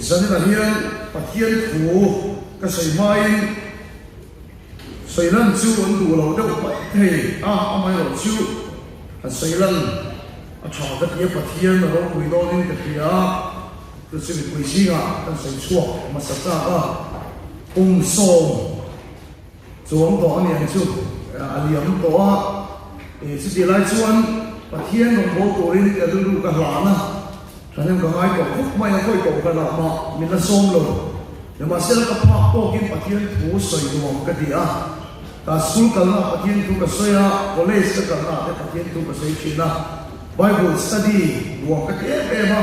Zaninah hian Pathian thu ka sawi hmain sawi lan chu an duh lo deuh mai thei a, amaherawh chu han sawi lan a tha ka ti a, Pathian a ropui dawnin ka hria a, chu chu mipui zingah kan sawi chhuak hmasa chak a, kum sawm chuang tawh a ni ang chu a liam tawh a, chutih lai chuan Pathian rawngbâwl turin ka rilru ka hlan a. Thahnem ka ngai tawh khawp mai a, khawi koh ka lah mah min la sawm lo. Nimahsela ka phak tawkin Pathian thu sawi nuam ka ti a, ka school kalna ah Pathian thu ka sawi a, college ka kalna ah te Pathian thu ka sawi thin a, Bible study nuam ka ti em em a,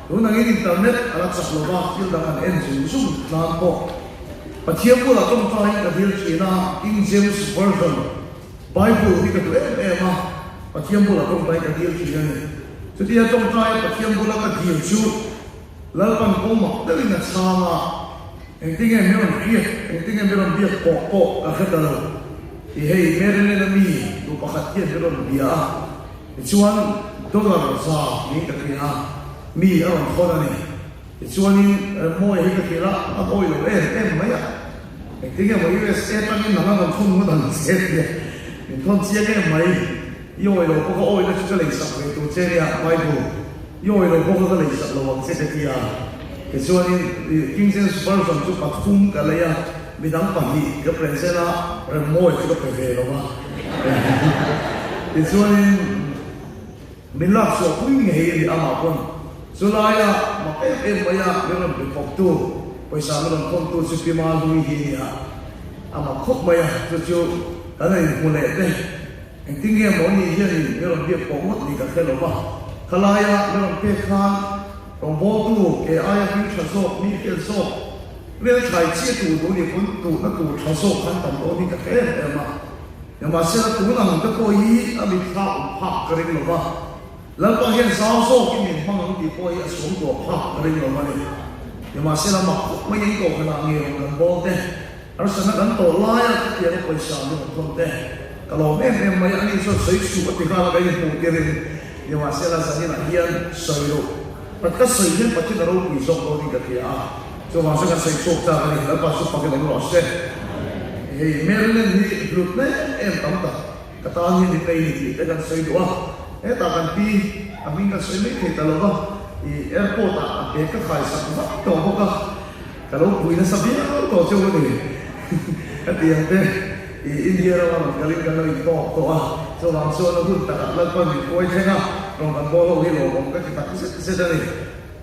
tun angin internet a la chak lo va, thil dang an en zung zung nan pawh Pathian bulah tawngtaiin ka dil thin a, King James Version. Bible hi ka duh em em a, Pathian bula tawngtai ka dil thin a ni. Chutia tawngtaia Pathian bula ka dil chu Lalpan kawng mak deuhin a chhang a, engtinge mi rawn hriat, engtinge mi rawn biak pawh pawh ka hre ta lo. Ti hei Maryland a mi nu pakhat hian mi rawn bia a, tichuan dollar za niin ka hria a, mi a rawn thawn a ni. Tichuanin Mawi hi ka hrilh a, a hawi lo em em mai a. Engtin nge maw USA atangin nang a rawn thawn ngawt ang che tia min thawn chiang em mai. I awi lo bawk a, awina chu ka leisak ve tur che nia Bible. I awi lo bawk a, ka leisak lo ang che ka ti a. Tichuanin King James Version chu pathum ka lei a, midang pahnih ka present a, Remmawia chu ka pe ve lo va. Tichuanin. Min lak chhuah pui ngei a ni amah pawn chu laia mak em em mai a min rawn pe khawp tu, pawisa min rawn khawm tu chu Pi Malui hi a ni a, a mak khawp mai a, chu chu kan han inhmu leh te, engtin nge maw ni hianin min rawn biak pawh ngawt ni ka hre lo va, khalaia min rawn pek khan rawngbawltu ke aia hming tha zawk, mi hriat zawk, rel thlai chiah tur tur ni pawn tuhna tur tha zawk khan tam dawn hi ka hre em em a. Nimahsela tun ang te pawh hi a mitthla awm phak ka ring lo va, Lalpa hian zau zawkin min hmang ang tih pawh hi a suam tuah phak ka ring lo a ni. Nimahsela mak khawp mai in kohhranah nge rawn kan bawl te, harsatna kan tawh laia khatianga pawisa min rawn thawn te, ka lawm em em mai a ni chuan sawi suh a ti nghal a ka inhmuh tirin nimahsela zaninah hian sawi loh pat ka sawi hian Pathian a ropui zawk dawnin ka hria a. Chuvang chu kan sawi chhuak chak a ni, Lalpa chu fakin awm rawh se. Hei Maryland hi hlut em em tam tak ka tan hian i pei ni tih te kan sawi duh a, hetah kan pi a hming kan sawi mai thei ta lo va, i airport ah a bag ka khai sak vak tawh bawk a, ka lo pui nasa viau tawh cheu a ni. Ka ti ang te, i India rama rawn kalin kan lo intawk tawh a, chuvang chuan a hun takah Lalpa min hruai thleng a, rawn kan bawl ho hi lawmawm ka ti tak zet zet a ni.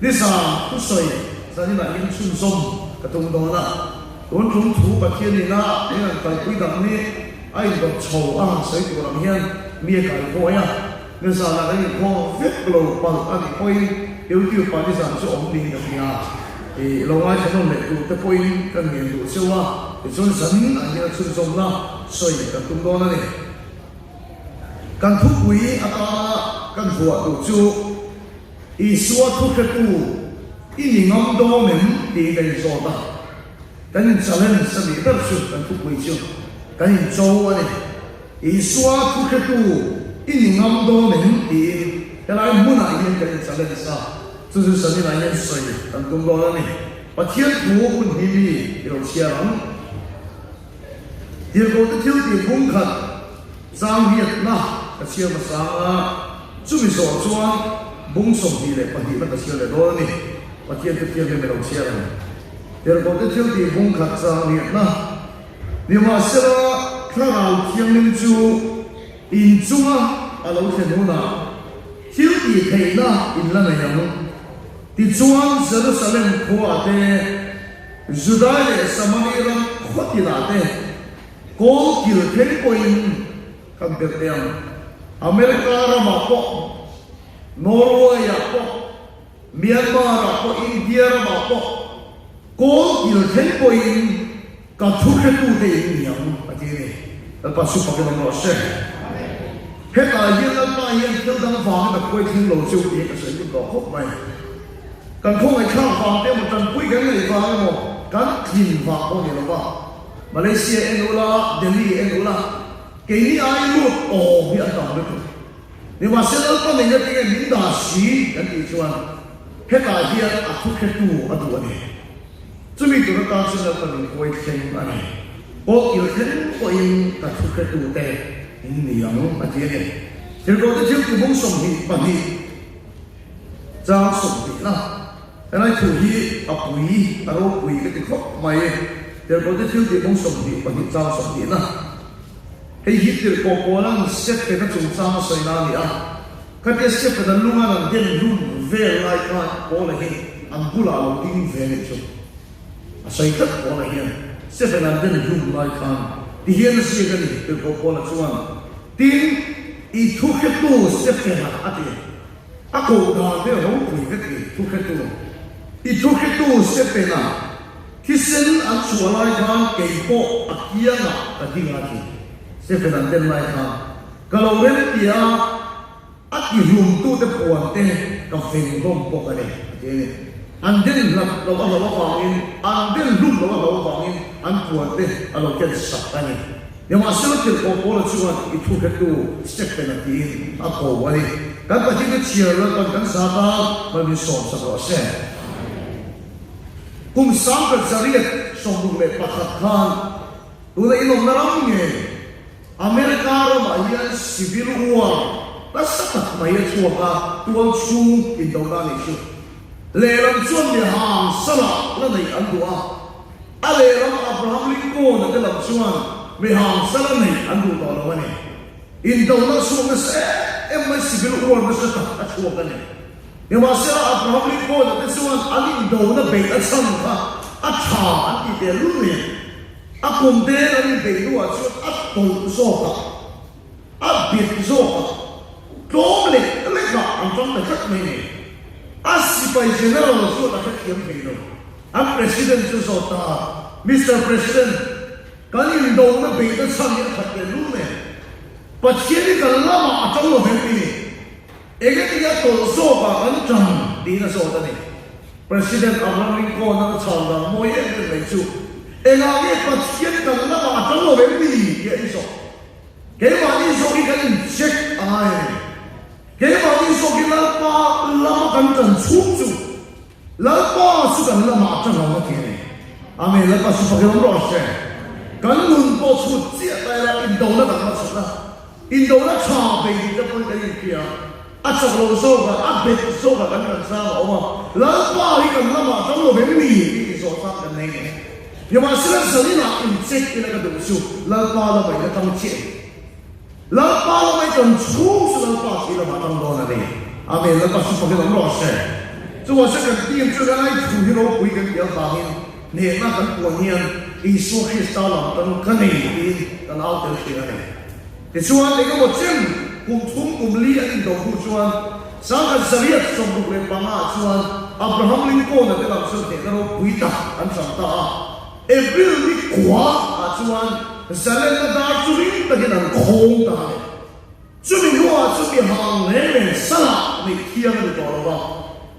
Nizan thusawi zaninah hian chhunzawm ka tum dawn a, tun tum thu Pathian ina min han kalpui dang ni a indawt chho a han sawi tur ang hian mi a kaihhawi a, nizanah kan inkhawm vek lo palh a nih pawhin YouTube ah nizan chu awm niin ka hria. I lo ngaithla nawn leh tur te pawhin kan ngen duh cheu a, tichuan zaninah hian a chhunzawmna sawi kan tum dawn a ni. Kan thupui atana kan vuah duh chu. Isua thuhretu i ni ngam dawn em tiin kan inzawt a, kan in challenge a nih ber chu kan thupui chu kan incho a ni. Isua thuhretu i ni ngam dawn em tiin helai hmunah hian kan in challenge a, chu chu zaninah hian sawi kan tum dawn a ni. Pathian thu hun hi mi i lo chhiar ang. Tirhkohte thil tih bung khat chang hiatna ka chhiar hmasa ang a, chumi zawh chuan bung 22 na ka chhiar leh dawn a ni. Pathian te thiam hian mi lo chhiar ang. Tirhkohte thil tih bung khat chang hiatna Nimahsela Thlarau Thianghlim chu in chunga a lo thlen hunah thil tih theihna in la nei ang. Tichuan Jerusalem khuaah te, Judai leh Samari ram khaw tinah te kawl kil thleng pawhin kan belh teh ang. America ramah pawh, Norway-ah pawh, Myanmar-ah pawh, India ramah pawh kawl kil thleng pawhin ka thu hretute in ni ang, a ti a ni. Lalpa chu fakin awm rawh se. Hetah hian Lalpa hian thil dang vangin a khuai thleng lo chu tiin a sawi lut tawh khawp mai. Kan khawngaihthlak vang te emaw, tanpui kan ngaih vang emaw, kan tlin vang pawh ni lo va. Malaysia en ula, Delhi en ula, keini ai lut awm hi an tam lutuk. Nimahse Lalpa neihna tinge min dah si kan tih chuan. Hetah hian a thuhretu a duh a ni. Chumi tur atan chuan Lalpa min huai thleng a ni. Kawlkil thleng pawhin ka thuhretute in ni ang a ti a ni. Tirhkohte thil tihmung 22 chang 20 na helai thu hi a pui, a ropui ka ti khawp mai. Tirhkohte thil tihmung 22 chang 20 na hei hi tirhkoh Paula'n Stephen-a chungchang a sawina a ni a. Khatia Stephen-a lunga an den hlum vel lai khan Paula hi an bulah a lo ding ve leh chu a sawi tlat. Paula hian Stephen-a an den hlum lai khan ti hian a ziak a ni, Tirhkoh Paula chuan, Tin, i thuhretu Stephen-a a ti. A koh dan te ropui ka ti, thuhretu. I thuhretu Stephen-a thisen an chhuah lai khan kei pawh a kiangah ka ding a ti. Stephen an den lai khan. Ka lo rem tia a ti hlumtute puan te ka veng hlawm bawk a ni, a ti a ni. An den hlat loh a hlauh avangin, an den hlum loh a hlauh avangin an puan te a lo ken sak a ni. Nimahsela tirhkoh Paula chuan i thuhretu Stephen a tiin a ko a ni. Kan Pathian te chhiar Lalpan kan zat a, mal min sawm sak rawh se. Kum 1961 khan tuna inawmna ram nge America ramah hian Civil War nasa tak mai a chhuak a, tual chhung indohna a nih chu. Lehlam chuan mi hang salah la neih an duh a, a lehlam Abraham Lincoln-a te lam chuan mi hang sala neih an duh tawh lo a ni. Indohna a chhuak nasa em em mai, Civil War nasa tak a chhuak a ni. Nimahsela Abraham Lincoln-a te chuan an indohna beih a chhan kha a tha an ti teh lul nen. A kum te an inbeih hnuah chuan a tawlh zawk a, a bet zawk a, tlawm lek lekah an ṭang ta tlat mai nei. A sipai general chuan a hrethiam thei lo. An president chu zawt ta a, Mister President, kan indohna beihna chhan hi a that leh lul nen. Pathian hi kan lamah a ṭang lo vem ni? Engati a tawlh zawkah kan ṭang tiin a zawt a ni. President Abraham Lincoln a chhan dan mawi em em mai chu, Engah nge Pathian kan lamah a ṭang lo em ni? tih a inzawh. Keimahni zawk hi kan incheck a ngai a ni. Keimahni zawk hi Lalpa lama kan ṭan chhung chu Lalpa chu kan lamah a ṭang ang a ti a ni. Amen. Lalpa chu fakin awm rawh se. Kan nun pawh chhut chiah ta ila indona kan hmachhawn a. Indona tha bei tih te pawhin kan inhria. A chak lo zawk a, a bet zawk a kan kan sang a awm a. Lalpa hi kan lamah tang lo vem ni tih inzawh chang kan nei ngei. Nimahsela zaninah incheck ila ka duh chu Lalpa lamah in a tang chiah em? Lalpa lamah i tan chhung chu Lalpa chi lamah tang dawn a ni. Amen. Lalpa chu fakin awm rawh se. Chuvang se kan team chu kan ai thu hi ropui kan tih avangin hnehna kan puan hian Isua Krista lam tang ka nei tiin kan au tel thin a ni. Tichuan, eng emaw chen kum thum kum li an indo hnu chuan 1965 ah chuan Abraham Lincoln-a te lam chuan hnehna ropui tak an chang ta a. April ni kua ah chuan zalenna dar chu ring takin an khawng ta a ni. Chumi hnuah chu mi hang reng reng salah neih thiang a ni tawh lo va.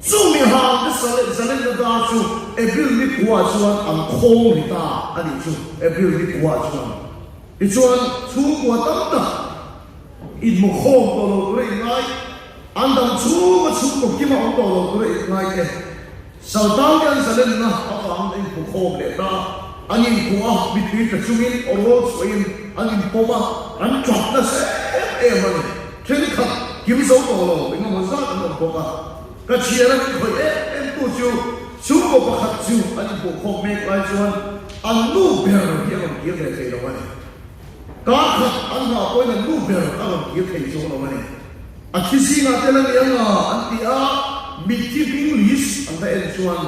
Chu mi hang te zalenna dar chu April ni kua ah chuan an khawng ri ta a nih chu, April ni kua ah chuan. Tichuan, chhungkua tam tak inhmu khawm tawh lo tura inngai, an dam chhunga chhungkaw kima awm tawh lo tura inngai te, Saltan te an zalenna avangin an inhmu khawm leh ta. An inhmu a, mittui tla chungin awrawl chhuahin an inpawm a, an tap nasa em em a ni. Thenkhat kim zo tawh lo engemaw zat an awm bawk a. Ka thian an inkhawih em em tu chu chhungkaw pakhat chu an inhmuh khawm mek lai chuan an nu ber hi a rawn kir ve thei lo a ni. Kar khat an nghah pawhin an nu ber a rawn kir thei zawk lo a ni. A thi zingah te la ni anga an ti a, mitthi hming list an va en chuan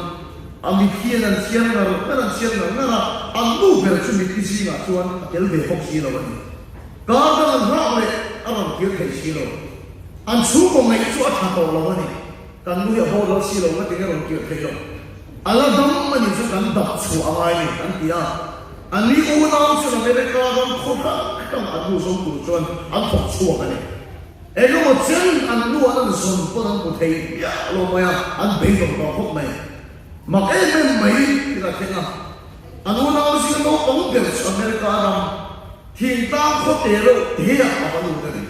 a mitthi an an chhiar ngar ngar an chhiar ngar ngar a, an nu ber chu mitthi zingah chuan a tel ve bawk si lo a ni. Kar dang an nghak leh a rawn kir thei si lo. An chhungkaw ngaih chu a tha tawh lo a ni. Kan nu hi a haw dal si lo nga tinge rawn kir thei lo. A la dam a nih chu kan dap chhuah a ngai ni an ti a. A ni unau chuan America ram khaw hrang hrang an nu zawng tur chuan an thawk chhuak a ni. Eng emaw chen an nu an an zawn pawn an hmu thei miah lo mai a, an beidawng tawh khawp mai. Mak em em mai thil a thleng a. An unau zinga naupang ber chu America ram thingtlang khaw te reuh te ah a va lut a ni.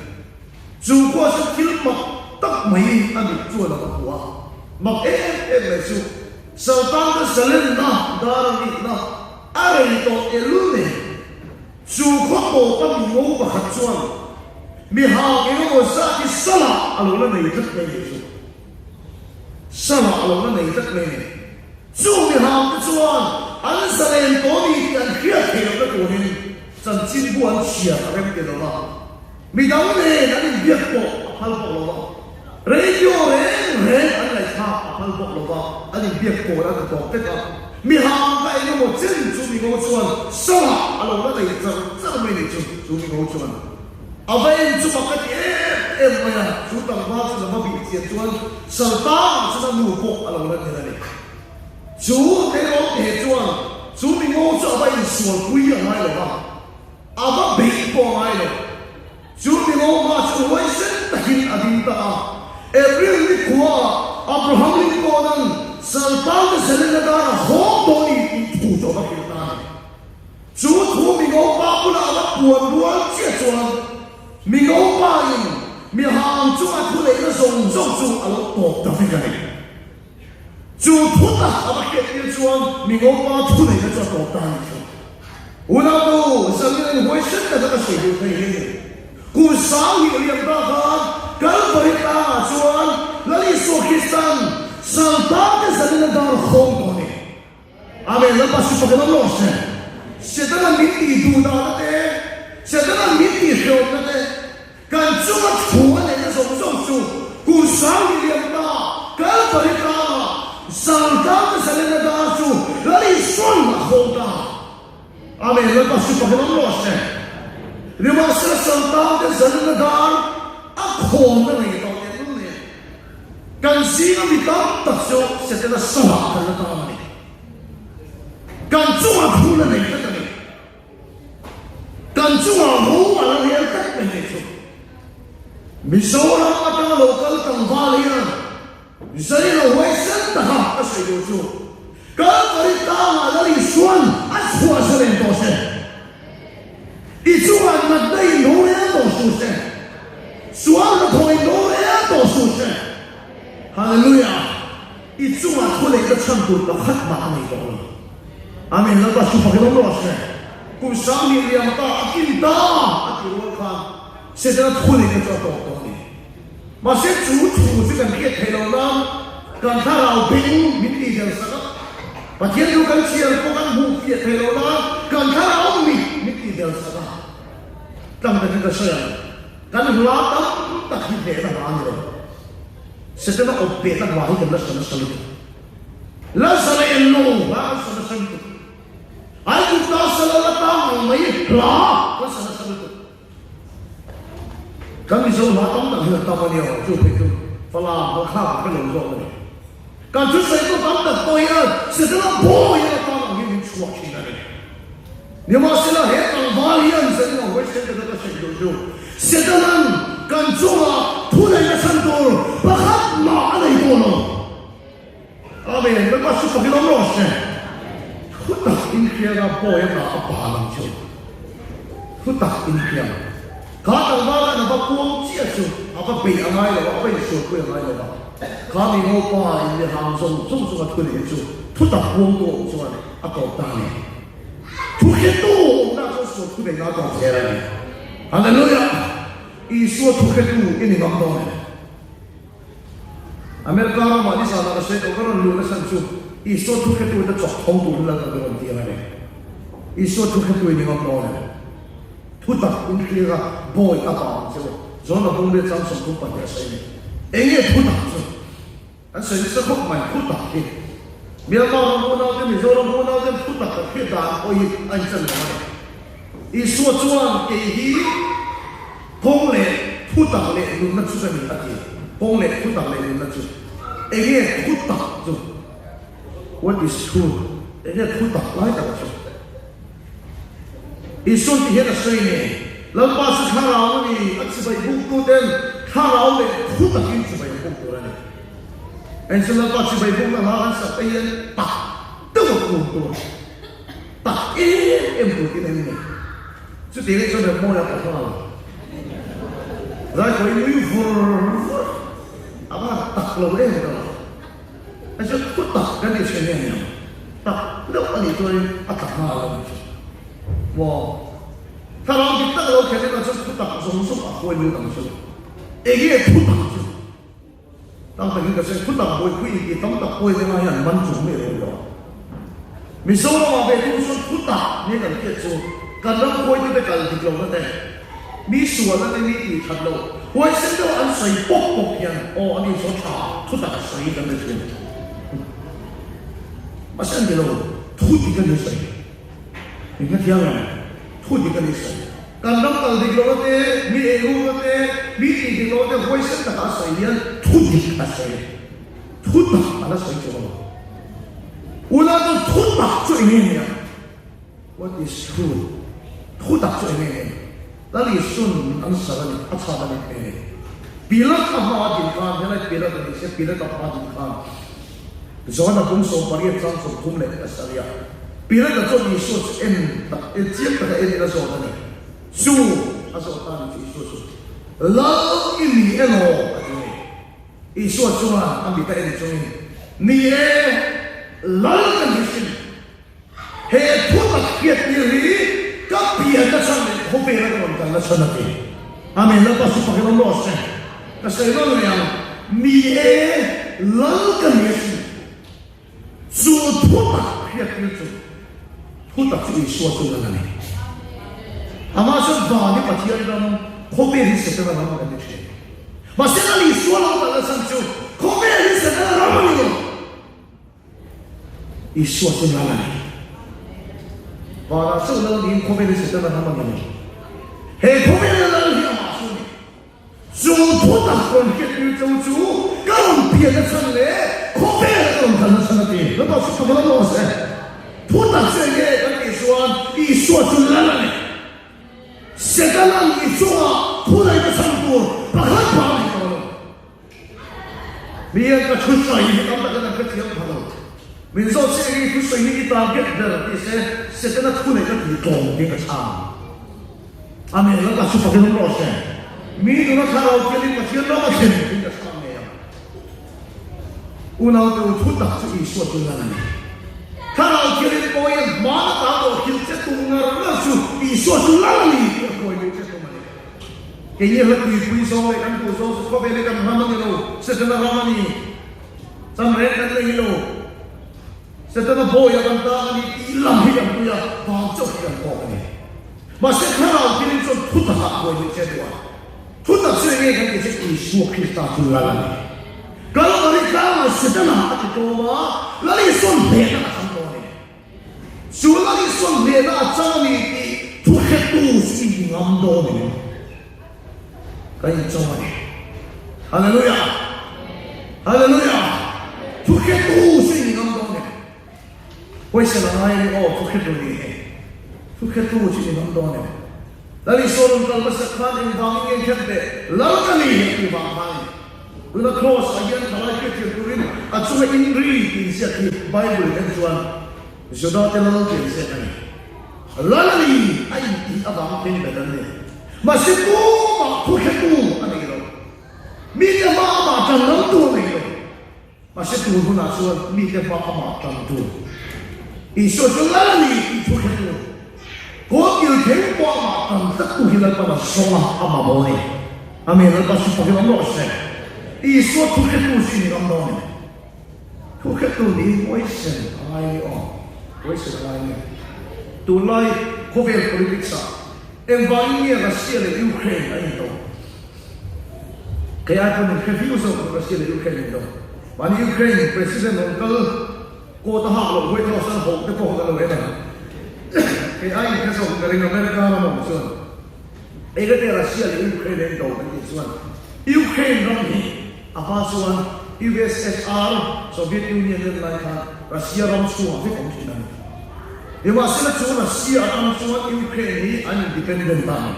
Chu khua chu thil mak tak mai a nih chuan a va hmu a. Mak em em mai chu Saltan te zalenna dar a nihna a rei tawh tehlul nen chu khaw tawpa mi ngo pakhat chuan mi hang eng emaw zat hi salah a lo la nei tlat mai ni chu. Salah a lo la nei tlat mai ni. Chu mi hang te chuan an zalen tawh ni tih an hriat theih lohna turin chanchinbu an chhiar a rem ti lo va. Midang nen an inbiak pawh a phal bawk lo va, radio reng reng an ngaihthlak a phal bawk lo va, an inbiak pawh an tawp vek a. Mi hang ka eng emaw chen chu mi ngo chuan salah a lo la nei char char mai ni chu, chu mi ngo chuan a va en chu mak a ti em em mai a, chu tlangval chu lama bih chian chuan Saltangah chuan a nu pawh a lo la tel a ni. Chu tleirawl teh chuan chu mi ngo chu a va insualpui a ngai lo va. A va beih pawh a ngai lo. Chu Milawma chu huaisen takin a ding ta a. April ni khuaah Abraham Lincoln-a'n Saltante Zelena dana hawng dawn i tih thu chu a va hrilh ta a ni. Chu thu Mingawpa bulah a va puan rual chiah chuan Mingawpa-in mi hang chunga thu neihna zawng zawng chu a lo tawp ta vek a ni. Chu thu tak a va hriat tir chuan Mingawpa thu neihna chu a tawp ta a ni chu. Unautu, Zalin in huaisen taka ka sawi duh thei hi ni. Kum sang hnih liam ta khan Kalvari tlangah chuan Lal Isua Kristan Saltate Zalin a dar khawm tawh a ni. Amen, Lalpa si pakin awm rawh se. Setana min tih duh dahna te, Setana min tih hrehawmna te, Kan chunga thu a neihna zawng zawng chu kum sang ni liam ta Kalvari tlangah Zaltang Zalena dar chu Lal Isuan a haw ta. Amen. Lalpa si pakin awm rawh se. Nimahsela Zaltang te Zalena dar a khawnna ngei tawh teh lul nen kan zinga mi tam tak chu Setana salah kan la tang a ni. Kan chunga thu la nei tlat a ni. Kan chungah ro a la rel tlat mai nei chu. Mizoram atanga lo kal tlangval hian zai lo huaisen taka ka sawi duh chu Kalvari tlangah Lal Isuan a chhuah zalen tawh se. I chungah natna in ro rel tawh suh se. Sual hnathawh in ro rel tawh suh se. Hallelujah! I chungah thu leh ka chhan tur pakhat mah a nei tawh lo. Amen, Lalpa chu fakin awm rawh se. Kum 2000 liam ta a kin ta a ti rual khan Setana thu leh ka chu a tawk tawh a ni. Mahse chu thu chu kan hriat theih loh nan kan thlarau beng min tih der sak a, Pathian chu kan chhiar pawh kan hmuh fiah theih loh nan kan thlarau mit min tih der sak a. Tlang takin ka sawi ang, kan hla tam tak hi hnehna hla a ni lo. Setana awp pehna hla hi kan la sa nasa lutuk. La sa leh en lo hla kan sa nasa lutuk. Ai kut ta sa la la tang ang mai hla kan sa nasa lutuk. Kan Mizo hla tam tak hi a tam a nia aw, chu phei chu Falam Halkha ka hre lo zawk a ni. Kan thusawi pawh tam tak pawh hian Setana bawi a la tang ang hi min chhuah thin a ni. Nimahsela he tlangval hian Zenga huaisen taka ka sawi duh chu Setanan kan chungah thu neihna chhan tur pakhat mah a nei tawh lo. Amen. Lalpa chu fakin awm rawh se. Thu tak inhrianga bawi a ta a bal ang chu. Thu tak inhriang. Kha tlangval khan a va puang chiah chu a va beih a ngai lo a, a va insualpui a ngai lo a. Kha mi ngopa in mi hang zawng zawng chunga thu neih chu thu tak puangtu awm chuan a tawp ta a ni. Thu hretu awmna chuan sual thu neihna a tawp zel a ni. Hallelujah! Isua thu hretu i ni ngam dawn em? America ramah nizanah ka sawi tawh ka rawn luh nasa chu Isua thu hretu te chawk tho turin lal ka rawn tir a ni. Isua thu hretu i ni ngam dawn em? Thu tak inhlir a bawi a vang chu John-a bung leh chang 32 a sawi a ni. Eng nge thu tak chu? An sawi nasa khawp mai thu tak hi. Myanmar ram unau te Mizoram unau ten thu tak kan hriat dan pawh hi a inchan lo a ni. Isua chuan kei hi kawng leh thu tak leh nunna chu ka ni a ti. Kawng leh thu tak leh nunna chu. Eng nge thu tak chu? What is truth? Eng nge thu tak lai tak chu? Isuan ti hian a sawi nge, Lalpa chu thlarau a ni, a chibai buk tu ten thlarau leh thu takin chibai an buk tur a ni. Eng chu Lalpa chibai bukna hla kan sak te hian tak deuh a kun tur, tak em em tur tin em ni. Chuti leh chuan Remmawi a pa nghal. Zaikhawih nui vur vur, a va tak lo em ka lo. A chu thu tak kan ti thin nge niang? Tak deuh a nih chuanin a tla nghal a ni thin. Maw? Thlarau dik tak lo khelh in a chu thu tak zawng zawng a khawi lut ang chu. Enge thu tak chu? Tam takin ka sawi, thu tak buaipui in tih tam tak pawi te ngai hian man chung mai lo lo. Mizoramah ve thung chuan thu tak nge kan hriat chu kan ram khuaitute kal dik lohna te, mi sualna te, mi tih that loh, huaisen deuh an sawi pawp pawp hian aw ani saw tha thu tak a sawi kan ti thin. Mahse an ti lo, thu dik a ni sawi. Min hrethiam em? Thu dik a ni sawi. Kan ram kal dik lohna te, mi eirukna te, mi tih dik lohna te huaisen taka a sawi hian thu dik a sawi. Thu tak a la sawi chu lo. Unau chu thu tak chu eng nge nia? What is truth? Thu tak chu eng nge nia? Lal Isuan min an sar a ni, a chhan a ni e. Pilat a hma a din khan, helai Pilat a ni sia, Pilat a hma a din khan, Johana kum 18 chang 37 a, Pilat a chuan Isua chu en tak, en chiang taka en in a zawt a ni. Chu a zawt ta a ni chu Isua chu, Lal i ni elaw? a ti a ni. Isua chuan a mit a en chungin, Ni e, Lal ka ni hrim. He thu tak hriat tir hi ka pian na chhan leh khawvel a ka rawn kal na chhan a ti. Amen, Lalpa chu fakin awm rawh se. Ka sawi nawn reng ang, Ni e, Lal ka ni hrim. Chu thu tak hriat tir chu thu tak chu Isua chu Lal a ni. Amah chuan van hi Pathian ram, khawvel hi Setana ram kan ti thin. Mahse Lal Isua lo kalh na chhan chu khawvel hi Setana ram a ni lo. Isua chu Lal a ni. Vanah chauh Lal niin khawvel hi Setana ram a ni lo. He khawvela Lal hi amah chu a ni. Chu thu tak rawn hriattir cheu chu ka rawn pian na chhan leh khawvel ka rawn kal na chhan a ti. Lalpa chu ka va lo se. Thu tak chu enge kan tih chuan Isua chu Lal a ni. Setana ni chungah thu nei na chhan tur pakhat pah a nei tawh lo. Mi hian ka thu sawi hi tam takin an hrethiam pha lo. Min zawt se enge i thu sawi hi i target ber tih se Setana thu nei ka tih tlawm ding a chhang. Amen, Lalpa chu fakin awm rawh se. Mi nuna thlarau thiangin Pathian ram a thlen ding a chhang ngei ang. Unaute u thu tak chu Isua chu lan a ni. Thlarau thiangin pawiin hmaan a ta tawh thil che tum ngar ngar chu Isua chu lan a ni tih a hruai luh che tum a ni. Keini hla tuipui zawng leh kan duh zawng chu khawvel hi kan ram a ni lo, Setana ram a ni. Chan reng kan nei lo. Setana bawi a kan tang a ni tih lam hi kan pui a, vang chauh hi kan tawk a ni. Mahse thlarau thilin chuan thu takah buai duh che duh a. Thu tak chu enge kan tih chu Isua Krista chu lal a ni. Kalvari tlangah Setana a ti tlawm a, Lal Isuan hnehna a chang tawh a ni. Chu Lal Isuan hnehna a chang a ni tih thu hretu chu i ngam dawn em? Kan inchawm a ni. Hallelujah! Hallelujah! Thu hretu chu i ngam dawn em? Pawisa la ngai a ni aw, thu hretu ni he. Thu hretu chu i ngam dawn em? Lal Isua rawn kal hmasa khan engvangin nge kher teh Lal ka ni a tih vang khan a ni. Tuna Cross ah hian thalai hriatthiam turin a chunga inri tih inziak hi Bible in en chuan Juda te Lal tih inziak a ni. Lal a ni a intih avang phei bet an ni. Mahse tumah thu hretu a nei lo. Mite hma amah tan lam tu a nei lo. Mahse tur hunah chuan mite hma amah tan tur Isua chu Lal a ni tih thu hre tur Kawlkil theng pawh amah tan tlat tu hi Lalpan a zawng a, a mamawh a ni. Amen, Lalpa chu fakin awm rawh se. Isua thu hretu chu i ni ngam dawn em? Thu hretu niin huaisen a ngai ni aw, huaisen a ngai ni. Tunlai khawvel politics ah engvangin nge Russia leh Ukraine a into? Kei ai pawn in hre viau zawk ang Russia leh Ukraine in do. Mahni Ukraine president rawn kal coat a hak loh White House an hoh te pawh kha kan lo en ang. Kei ai in hre zawk ang ka ring America ram awm chuan. Enge te Russia leh Ukraine in do kan tih chuan Ukraine ram hi a hma chuan USSR, Soviet Union len lai khan Russia ram chhungah vek awm thin a ni. Nimahsela chu Russia atang chuan Ukraine hi an independent ta a ni.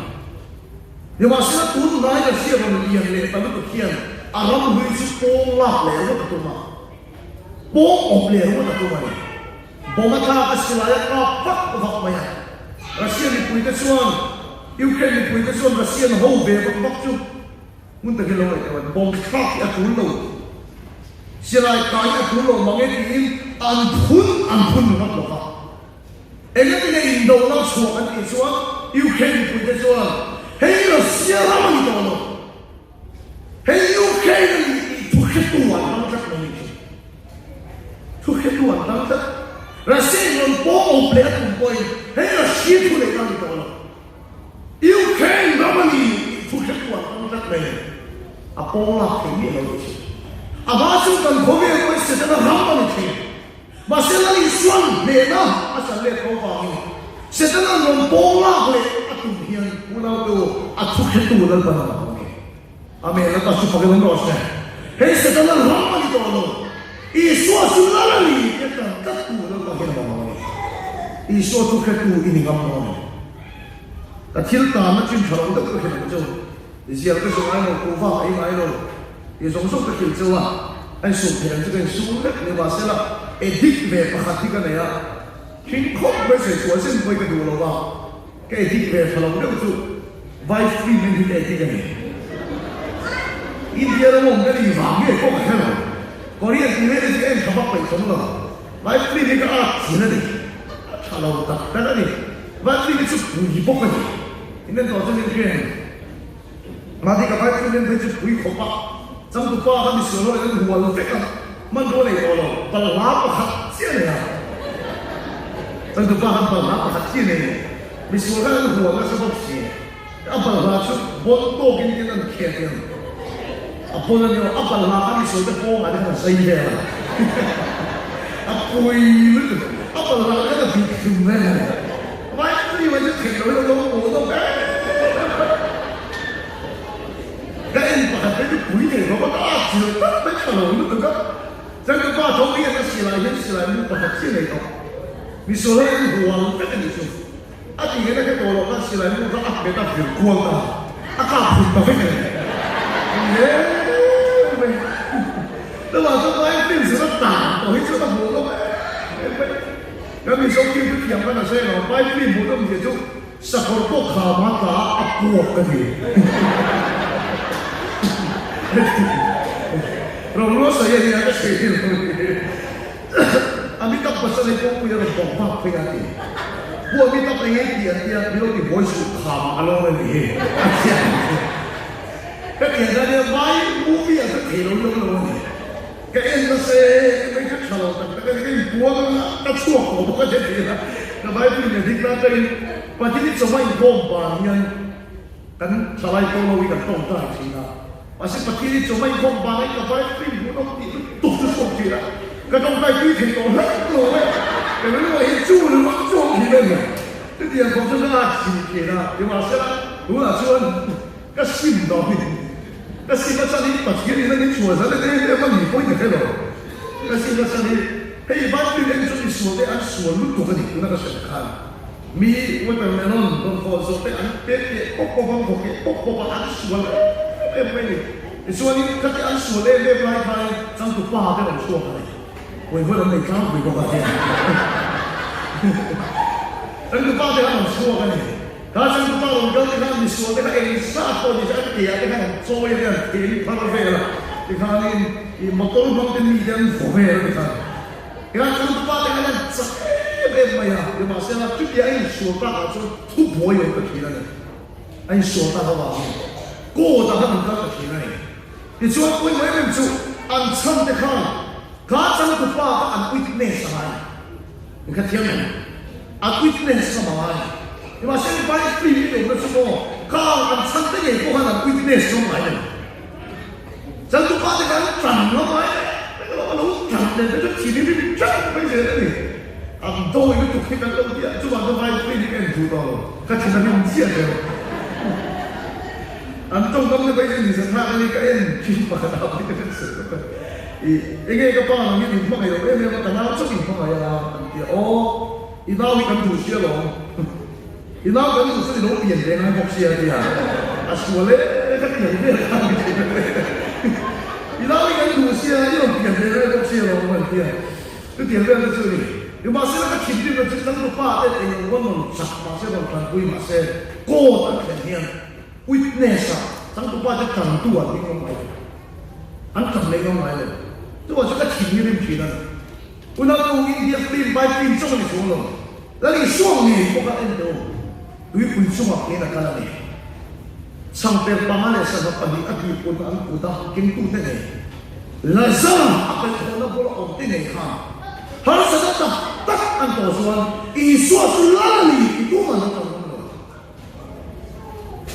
Nimahsela tun hnai Russia rawn lian leh ta lutuk hian a ram hlui chu pawng lak leh ringawt a tum a, pawng awp leh ringawt a tum a ni. Bomb a thlak a silai a kap vak vak mai a. Russia mipuite chuan Ukraine mipuite chuan Russian ho ve vak vak chu hmun takin lo ngaihtuah a ni. Bomb thlak hi a tul lo. Silai kai a tul lo mang e tiin an phun an phun ringawt lo va. Engati nge indona chhuah an tih chuan Ukraine mipuite chuan hei Russia ram a ni tawh lo, hei Ukraine a ni tih thu hretu an hmang tlat mai ni chu. Thu hretu an hmang tlat. Russia in rawn pawng awp leh a tum pawhin hei Russia thu leh a ni tawh lo. Ukraine ram a ni tih thu hretu an hmang tlat mai ni. A pawng lak thei miah lo ni chu. A hma chu kan khawvel pawhin Setana ram a ni thin. Mahse Lal Isuan hnehna a chan let tho vangin Setana'n rawn pawng lak leh a tum hian unaute u a thu hretu Lalpan a rawn awm e. Amen Lalpa chu fakin awm rawh se. Hei Setana ram a ni tawh lo. Isua chu Lal a ni tih a tan tlat tu Lalpa hian a rawn awm a ni. Isua thu hretu i ni ngam dawn em? Ka thil tanna chin tha lo deuh ka hrilh ang cheu. Zial ka zu ngai lo, kuhva ka ei ngai lo. Ti zawng zawng ka hrilh cheu a, a insum theih ang chu ka insum vek ni mahsela edit ve pakhat hi ka nei a, thing khawp mai sawi chhuah zin pawhin ka duh lo va, ka edit ve tha lo deuh chu vai film en hi ka edit a ni. India ram awm ka nih vang nge pawh ka hre lo, Korean tih vel hi chu ka en tha vak peih thawm lo, vai film hi ka at thin a ni, a tha lo tak tak a ni, vai film hi chu pui bawk a ni, in en tawh chu min hria em? Mahni ka vai phun en phei chu pui khawp a, changtupa kha misual ho in an hual vek a, hmanrua nei tawh lo, balhla pakhat chiah nei a, changtupa khan balhla pakhat chiah nei lo, misual khan an hual nasa bawk si, a balhla chu bawn tawk in in an khel hian a bawn a ni lo, a balhla kha misual te pawngah te khan a zai vel a, a pui lutuk, a balhla khan a bik hlum vel a ni. Vai tui mai chu theih loin a lo haw deuh em em a. Ka en pakhat phei chu pui thei khawp a, ka at chil tak mai tha lo lutuk a. Chuan ka pa tho hi a silai hian silai mu pakhat chiah nei tawh. Misual hi an hual vek a nih chu. A tih hian a hre tawh loh khan silai mu kha a hmet a vir kual ta a, a kap hun ta vek a ni. Eng em mai. Chuvang chuan vai film zir a tan tawh hi chuan a hmuh nawm em em mai. Kan Mizo film chu thiam kan a zai lo, Vai film hmuh nawm zia chu sakawr pawh kham a tla a puak ka ti. Rawng rual sawi a nia ka sawi lo ni. Amitabh Bachchan hi kawngpui a rawn bawk vak phei a ti. Pu Amitabh eng nge i tih an tia, min lo ti buai suh kham a lo la ni hi a ti a ni. Ka ti ang ania Vai movie ah ka thei lo lo lo a ni. Ka en nasa e, mai ka tha lo tak tak a ni, ka inpuang a, ka chhuak tawh bawk a che tih a, ka Bible in a dik la ka in Pathian i chawma inkhawm ban hian kan thalai pawh lo hi kan tawngtai thin a, mahse Pathian i chawma inkhawm ban hi ka Bible in hmuhnawm tih lutuk chu chhuak thin a, ka tawngtai tui thei tawh hlauh lo e, ka rilru ah hian chu ringawt chu a awm thin em mai, chutiang khawp chu ka lak thin thin a, nimahsela tunah chuan Ka sim dawn in ka sim a chhan hi Pathian in a min chhuah zan em em a ni pawhin ka hre lo. Ka sim a chhan hi hei Bible en chu misual te an sual lutuk a ni tuna ka hriat khan mi watermelon rawn haw zawh te an pek keh pawp pawp a, an haw keh pawp pawp a, an sual em em mai a ni. Tichuanin khati an sual em em lai khain changtupa te rawn chhuak a ni. Huaihawt an nei tlangpui bawk a hian changtupa te khan rawn chhuak a ni. Kha changtupa rawn kal te khan misual te kha eng zat pawh ni se an ke ah te khan an chawi a an thil phar vel a tikhanin ih motor hmang te mi te an vaw vel a tikhan tikhan changtupa te khan an chak em em mai a nimahsela chutia a insual tak ah chuan thubuai a awm ta thin a ni a insual tak avangin court ah khan an kal ta thin a ni tichuan pawimawh em em chu an chhan te khan kha changtupa kha an witness a ngai. In kha thiam em? A witness a mang a ni. Nimahse mi pai free in awmna chu maw car an chhan te ngei pawh khan an witness ngam ngai lo. Changtupa te khan an tlan ngam ngai lo a lo tlan nen te chu thin hi rim teuh mai zel a ni. An dawi lutuk hi kan lo ti a, chuvang chuan vai free hi ka en duh tawh lo, ka thin a rim chiah zel. An tawngkam te pawh hi chu inzir thlak a ni, ka en thin pakhat ah pawh hi ka hre ta. I, enge ka pa nang hian in hmangaih lo em em a, ka nau chauh in hmangaih a, an ti a, aw, i nau hi kan duh sia lawm, i nau kan duh chuan i lo pian ve ngai bawk sia a ti a, a sual e, ka ti ang vel kha mi ti ve, i nau hi kan duh sia, i rawn pian ve ngai bawk sia lawm an ti a, chutiang vel te chu a ni. Nimahsela ka thinrim na chu changtu pa te eng eng rawn rawn chak mahse rawn tanpui mahse court an thlen hian witness ah changtu pa te tantu an ding ngam ngai lo. An tam leh ngam ngai lo. Chuvang chu ka thin hi rim thin a ni. Unau India film vai film chauh a ni chuang lo. Lal Isua ngei pawh kha en teh u. Tuipui chungah kein a kal a ni. Changper panga leh sangha pahnih a tihpun an kut a kengtute ngei. Lazar a kaihthawhna bula awm te ngei khan harsatna tak tak an tawh chuan Isua chu lal a ni ti tumah an lo ngam lo.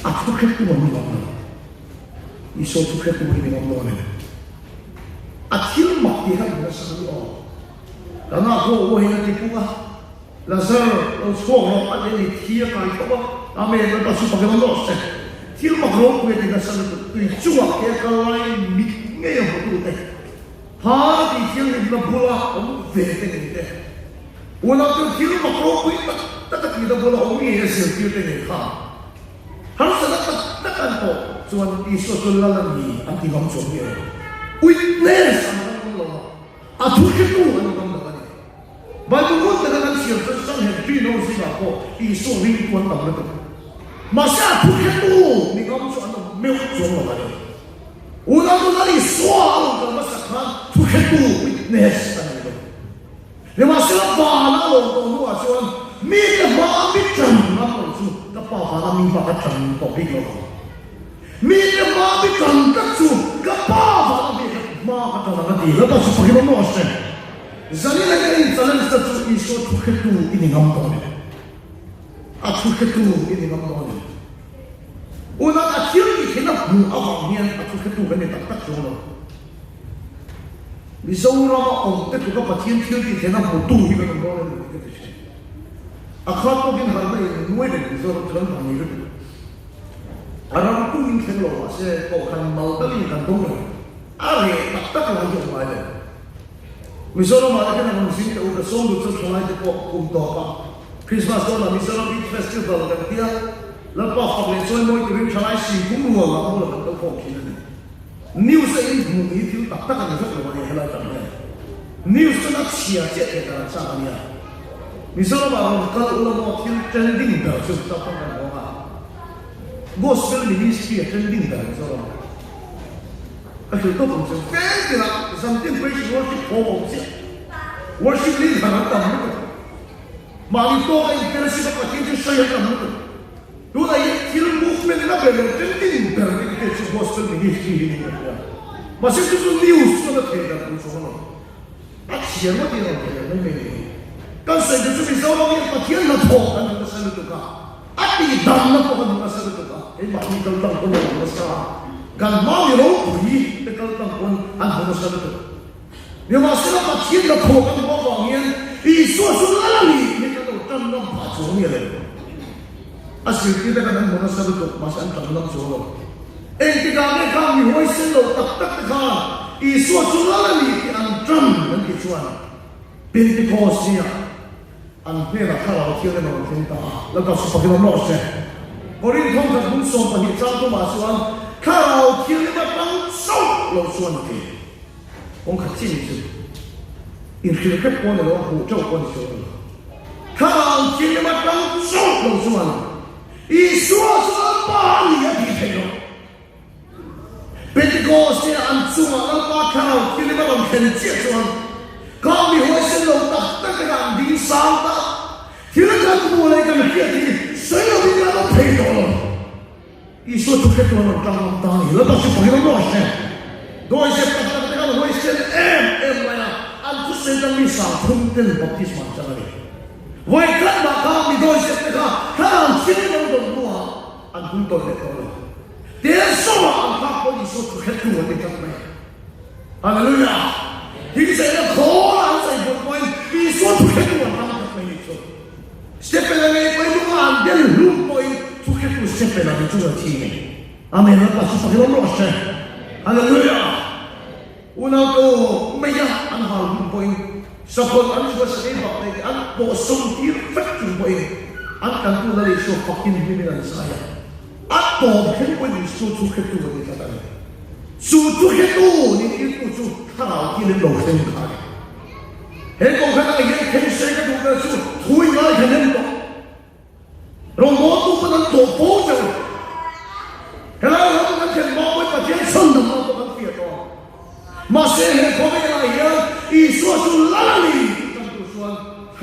A thu hretu an ni ngam lo. Isua thu hretu hi ni ngam lo a ni. A thil mak tih kha in nasa ni aw. Kan ah pawh uahin a ti pung a, Lazar lo chhuak rawh a ti a ni, thi a kai thlawp a, Amen, Lalpa chu pakin awm rawh se. Thil mak ropui a ti nasa lutuk, tui chungah te a kal laiin mit ngei a hmu te, phar tih thianghlimna bula awm ve te ngei te, unau chu thil mak ropui tak tak a tihna bula awm ngei a zirtir te ngei kha. Harsatna tak tak an tawh chuan Isua chu lal a ni an ti ngam chuang nge? Witness an ngam ngam lo a, a thu hretu an ngam lo a ni. Bible ngun taka kan siam chuan Sanhedrin ho zingah pawh Isua ringtu an tam lutuk. Mahse a thu hretu mi ngam chu an awm meuh chuang lo a ni. Unau chu Lal Isua a rawn kal hmasak khan thu hretu, witness, a nei lo. Nimahsela vana a lawm tawh hnuah chuan mite hmaa mi ṭan ngam lo chu ka pa vana mi bak a ṭan tawh bik lo ang. Mite hmaa mi ṭan tak chu ka pa vana mi kha hma ka ṭan ang a ti. Lalpa chu pakin awm rawh se. Zanin a ka in challenge ta chu Isua thu hretu i ni ngam tawh a ni. A thu hretu i ni ngam tawh a ni. Unau a thil tih theihna hmuh avang hian a thu hretu kan ni tak tak chuang lo. Mizorama awm te tluka Pathian thil tih theihna hmutu hi kan awm dawn em tih ka ti thin. A khat tawkin harhna in nuai reng Mizoram chu kan vang ni lutuk. A ram tum in thleng lo mahse kohhran mal talin kan dawng reng. A reh tak tak lai hi a awm ngai lo. Mizoramah te hian a rawn zing teh u ka sawm duh chu thalai te pawh kum tawp a Christmas dawnah Mizoram Youth Festival kan tia Lalpa fak leh chawi mawi turin thalai sing pum rual ah bulah kan kal khawm thin a ni. News a in hmuh hi thil tak tak a ni vek lo a ni helai tak hian. News chuan a chhia chiah thei dan an chak a nia. Mizoram ah rawn kal ula maw thil trending ber chu tak tak kan hawng a. Gospel ministry a trending ber Mizoram ah. Ka hrilh tawp ang chu. Tlem tirah zantin praise and worship thawm a awm chiah. Worship leader an tam lutuk. Mahni tawka in fellowship a Pathian chu sawi an tam lutuk. Tunah hian thil movement na ber leh trending ber ni te chu gospel ministry hi niin ka hria. Mahse chu chu news chuan a thei dan tur chuang a lo. A chhiar ngawt in a rawn thei dan mai mai ni hi. Kan sawi tur chu Mizoram hian Pathian hnathawh kan hmu nasa lutuk a, a tihdamna pawh kan hmu nasa lutuk a, keimahni kal tlang pawn a hmu nasa a, kan hma mi ropui te kal tlang pawn an hmu nasa lutuk. Nimahsela Pathian hnathawh kan hmuh avang hian Isua chu lal a ni tih hi kan lo tan ngam phah chuang nge le? A zirtirte khan an hmu nasa lutuk, mahse an tan ngam chuang lo. Engtikah nge kha mi huaisen lo tak tak te khan Isua chu lal a ni tih an tan an tih chuan Pentecost nia an hnenah Thlarau Thianghlim a rawn thleng ta a, Lalpa chu fakin awm rawh se. Korinth thawngkhat hmun 12 chang tumah chuan Thlarau Thianghlim atang chauh lo chuan a ti. Kawng khat chin chu inhrilh hrep pawh ni lo a, hmuh teuh pawh ni chuang lo. Thlarau thianghlim atang chauh lo chuan Isua chu Lalpa a ni a tih theih loh. Pentecost-te an chungah Lalpa Thlarau thianghlim a rawn thlen chiah chuan ka mi huaisen lo tak tak te kha an ding sang ta. Thil kan hmuh leh kan hriat hi sawi lovin kan awm thei tawh lo. Isua chu hretu an rawn tang ngam ta a ni. Lalpa chu pahin awm rawh se. Dawizep tak tak te khan huaisen em em mai a, an thusawi atang mi 30 ten baptisma an chang a ni. Vawi khat mah kha mi dawizep te kha thlarau thianghlim an rawn hnuah an hun tawn leh tawh lo. Tel sawmah an phak pawh Isua chu hretu an ni tlat mai. Hallelujah! Thingsaihna khawl an sawi buai pawhin Isua chu hretu an tang tlat mai ni chu. Stephen-a ngei pawhin lunga an del hlum pawhin thu hretu Stephen-a ni chu a thi ngei. Amen Lalpa chu fak hlawm rawh se. Hallelujah! Unau te u, meia an hal hlum pawhin sakawlh an chhuah sakei bak nei te an pawh sawm tir vek chung pawhin an kantu Lal Isua fakin hlimin an zai a. A tawp thleng pawhin Isua chu hretu a ni tlat a ni. Chu thu hretu ni tirtu chu thlarau thilin lo thleng kha a ni. He kohhran ah hian thensei ka duh ber chu thui ngai kha nem tawh. Rawngbawltu pawn an tlawh fo teuh a. Helai ram kan thlen hma pawhin Pathian chhan dam hma pawh kan fiah tawh a. Mahse he khawvelah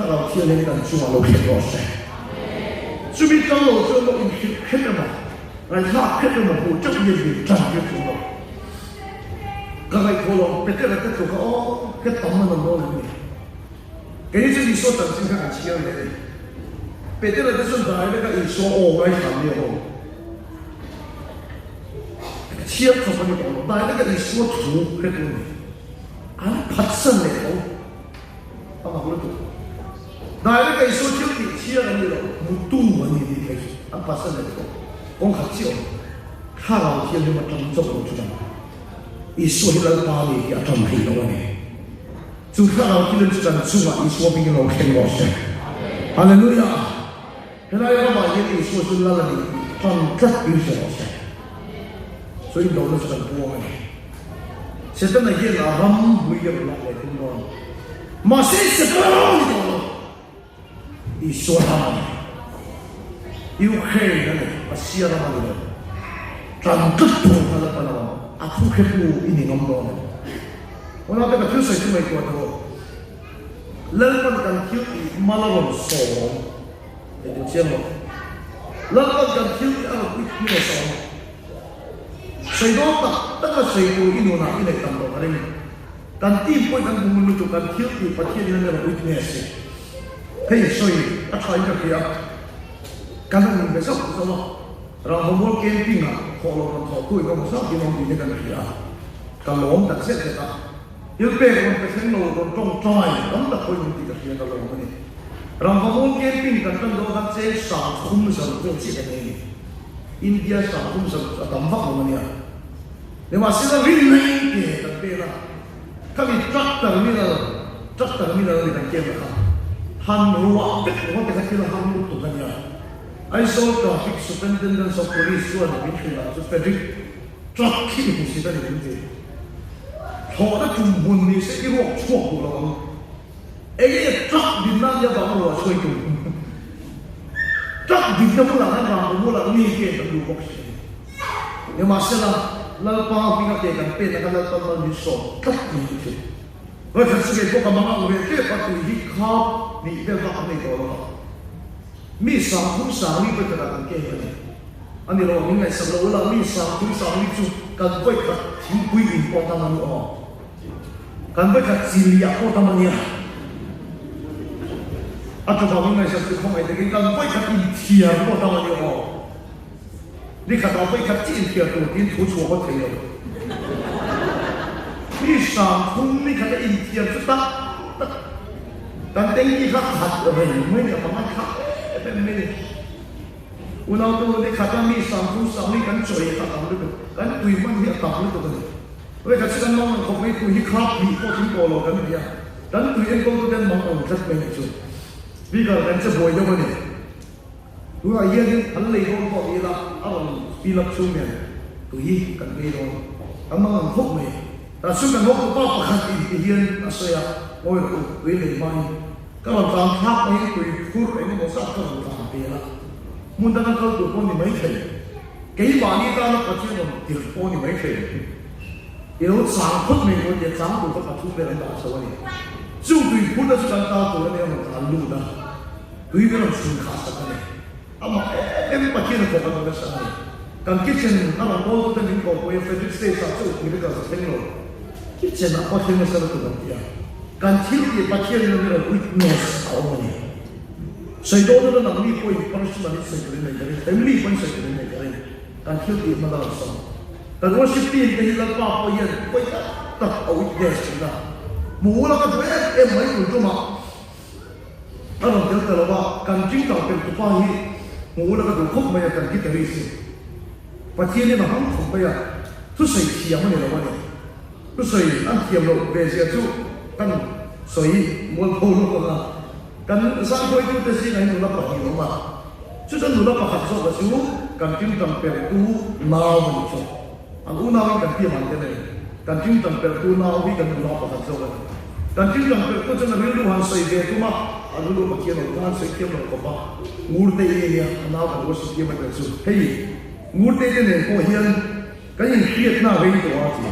Thlarau Thianghlim kan chungah lo hrilh rawh se. Chumi ṭang lo chuan lo inhrilh khet emaw, ngaihthlak khet emaw hmuh ṭeuh hian min ṭan tir ṭung lo. Ka ngaihtuah lo ang Petera te tluk a aw ka tam a nawm dawn em ni? Kei chu Isua chanchin kha kan chhiar leh a ni. Petera te chuan direct a Isua aw ngaithla mi a awm. Chhiar chawp a ni tawh lo, direct a Isua thu hretu a ni. An phatsan leh tho. A mak lutuk. Direct a Isua thil tih chhiar an ni lo, hmutu an ni tih phei chu an phatsan leh tho. Kawng khat chiah awm. Thlarau Thianghlim atang chauh lo chu dang. Isua hi Lalpa ni tih a ṭan theih lo a ni. Chu thlarau thilin chu kan chungah Isua hmingin lo thleng rawh se. Hallelujah! Helai ramah hian Isua chu Lal a ni tih ṭan tlat tir che rawh se. Chu indona chu kan puang a ni. Setana hian a ram hlui a rawn lak leh tum dawn. Mahse Setana ram a ni tawh lo. Isua ram a ni. Ukraine a ni, Russia ram a ni lo. Tlan tlat tur kha la pan ang, a thu hretu i ni ngam dawn em? Unau te ka thil sawi chu ngaihtuah tawh. Lalpan kan thil tih mal a rawn sawm. Ngaihtuah chiang lo. Lalpan kan thil tih a rawn witness a awm. Sawi dawn tak tak a sawi tur i nunah i neih tam loh ka ring. Kan team pawhin kan hmu ngun lutuk, kan thil tih Pathian in a rawh witness hi. Hei sawi a tha in ka hria, kan han inbe zauh zauh a, Rangvamual camping ah thawh lo rawn thawh tu in awm zauh in awm tih hi kan hria a, ka lawm tak zet zet a. Thil pek rawn pe thleng lo rawn tawngtai tam tak pawhin awm tih ka hria, ka lawm a ni. Rangvamual camping kan tan dawn khan cheng 30 vel chiah kan nei a ni. India 30 a tam vak lo a nia. Nimahsela rinna in ke kan pen a, khami truck terminal, truck terminal a ni kan ken kha, han ruah vek ringawt te kha thil a har lutuk a nia. Aizawl Traffic Superintendence of Police chuan min hrilh ah chu Frederick, truck khi i hmusit a ni min ti. Thlawhna tum hmun ni se i ruak chhuak duh lo ang. Enge truck dinna a nia vanga ruah chhuai tum? Truck dinna bulah khan rangva bulah mi ken kan duh bawk si a ni. Nimahsela, Lalpa hminga ke kan pen anga Lalpa mal min sawm tlat ni hi chu. Vawikhat chu kei pawh ka mang ang ve tep a, tui hi khap hnih vel bak an nei tawh lo a. Mi 30 sangli vawikhat ah kan ken a ni. A ni lo, min ngaihsak lo ula, mi 30 sangli chu kan vawikhat thingpui in pawh tam a ni aw. Kan vawikhat chiliah pawh tam a nia. A tha vangin ngaihsak chu khawngaih takin kan vawikhat inthiar pawh tam a ni aw. Ni khatah vawikhat chi inthiar tur tiin thu chhuah ngawt thei lo. Mi 30 ni khata inthiar chu tak tak kan tengki kha khat reng mai ni a panga thlak em em mai ni. Unautu ni khata mi 30 sangli kan chawi kha a tam lutuk, kan tui hman hi a tam lutuk a ni. Vawikhat chu kan mang ang khawp mai tui hi khap hnih pawh thing tawh lo kan ti a, kan tui enkawltu ten mang ang tlat mai ni chu. Speaker kan che buai deuh a ni. Tunah hianin an lei dawn pawh ni ila a rawn fill up chhung nen tui kan bei dawn. Kan mang ang khawp mai. Tah chu kan hotupa pakhat in ti hian a sawi a, Ngawi rawh u, tui lei hmain ka rawn tlan thlak maiin tui phur eng emaw zat ka rawn tlan pel a, hmun danga kal tur pawh ni mai thei. Keimahni tana Pathian rawn tirh pawh ni mai thei. I lo chang phawt mai tur a nia, chang tur kha pathum vel an dah chho a ni. Chung tui phurna chu kan ta tur a nia rawn tlan lut a. Tui min rawn chhun khah sak a ni. Amah em em Pathian a thawk a rawn nasa a ni. Kan kitchen a rawn bawl tute min kohpui a, Frederick Stage ah chu upui te ka za thleng lo. Kitchen ah pawh thleng nasa lutuk an ti a. Kan thil tih Pathian in min rawn witness a awm a ni. Sawi dawn ila nangni pawhin personal in sawi turin nei ka ring, family pawhin sawi turin nei ka ring. Kan thil tih hmana rawn sawm. Kan worship team te hi Lalpa pawh hian pawi tak tak a witness thin a. Hmu ula ka duh em em mai tur tumah. A rawn tel ta lo a, kan tingtang pel tupa hi hmuh ula ka duh khawp mai a, kan guitarist hi Pathianin a hmang khawp mai a, thusawi thiam a ni lo a ni. Thusawi an thiam loh ve zia chu kan sawi mualpho lawk ang a, kan zahruaitute zingah hi nula pahnih a awm a, chuta nula pakhat zawka chu kan tingtang peltu nau a ni chu. An unauin kan piam ang te nei. Kan tingtang pelhtu nau hi kan nula pakhat zawk a ni. Kan tingtang pelhtu chuan a rilru han sawi ve tum a, a rilru Pathian lo khan sawi thiam lo khawp a, Ngurtei i nia, a nau kan worship thiam a tel chu. Hei, Ngurtei te nen pawh hian kan inhriatna a rei tawh a ti.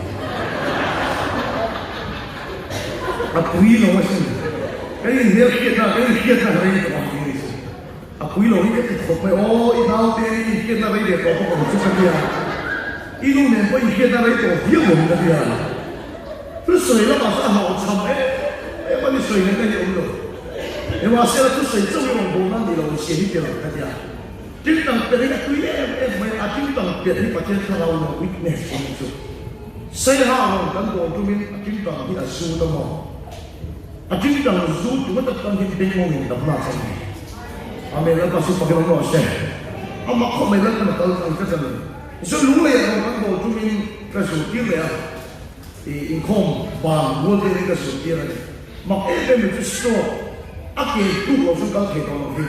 A pui lo asin. Kan inhmel hriatna, kan inhriatna rei tawh ang tih a ni chu. A pui lo hi ka ti khawp mai, aw i naute i inhriatna rei leh tawh bawk ang chu ka tia. I nu nen pawh inhriatna rei tawh viau awm ka tia. Thusawi lamah chuan a hlauhchham em em a ni, sawi ngaihna hi a awm lo. Nimahsela thusawi chauh hi rawn bawhna a ni lo, siam hi tel ang ka tia. Tingtang pian hi a tui em em mai, a tingtang pian hi Pathian thlarau in a witness a nih chu. Saiha rawn kan bawl tumin a tingtang hi a zut a maw? A tingtang zut ringawt atang hian bengngawngin damna a chang a ni. Amen, Lalpa chu fakin awm rawh se. Amah khawp mai Lalpan a kal ang tlat a ni. Tichuan lungleiah rawn kan bawl tumin ka zirtir leh a, i inkhawm ban rual te in ka zirtir a ni. Mak em em mai chu stroke a ke tluk lo chuan kal thei tawh lo hi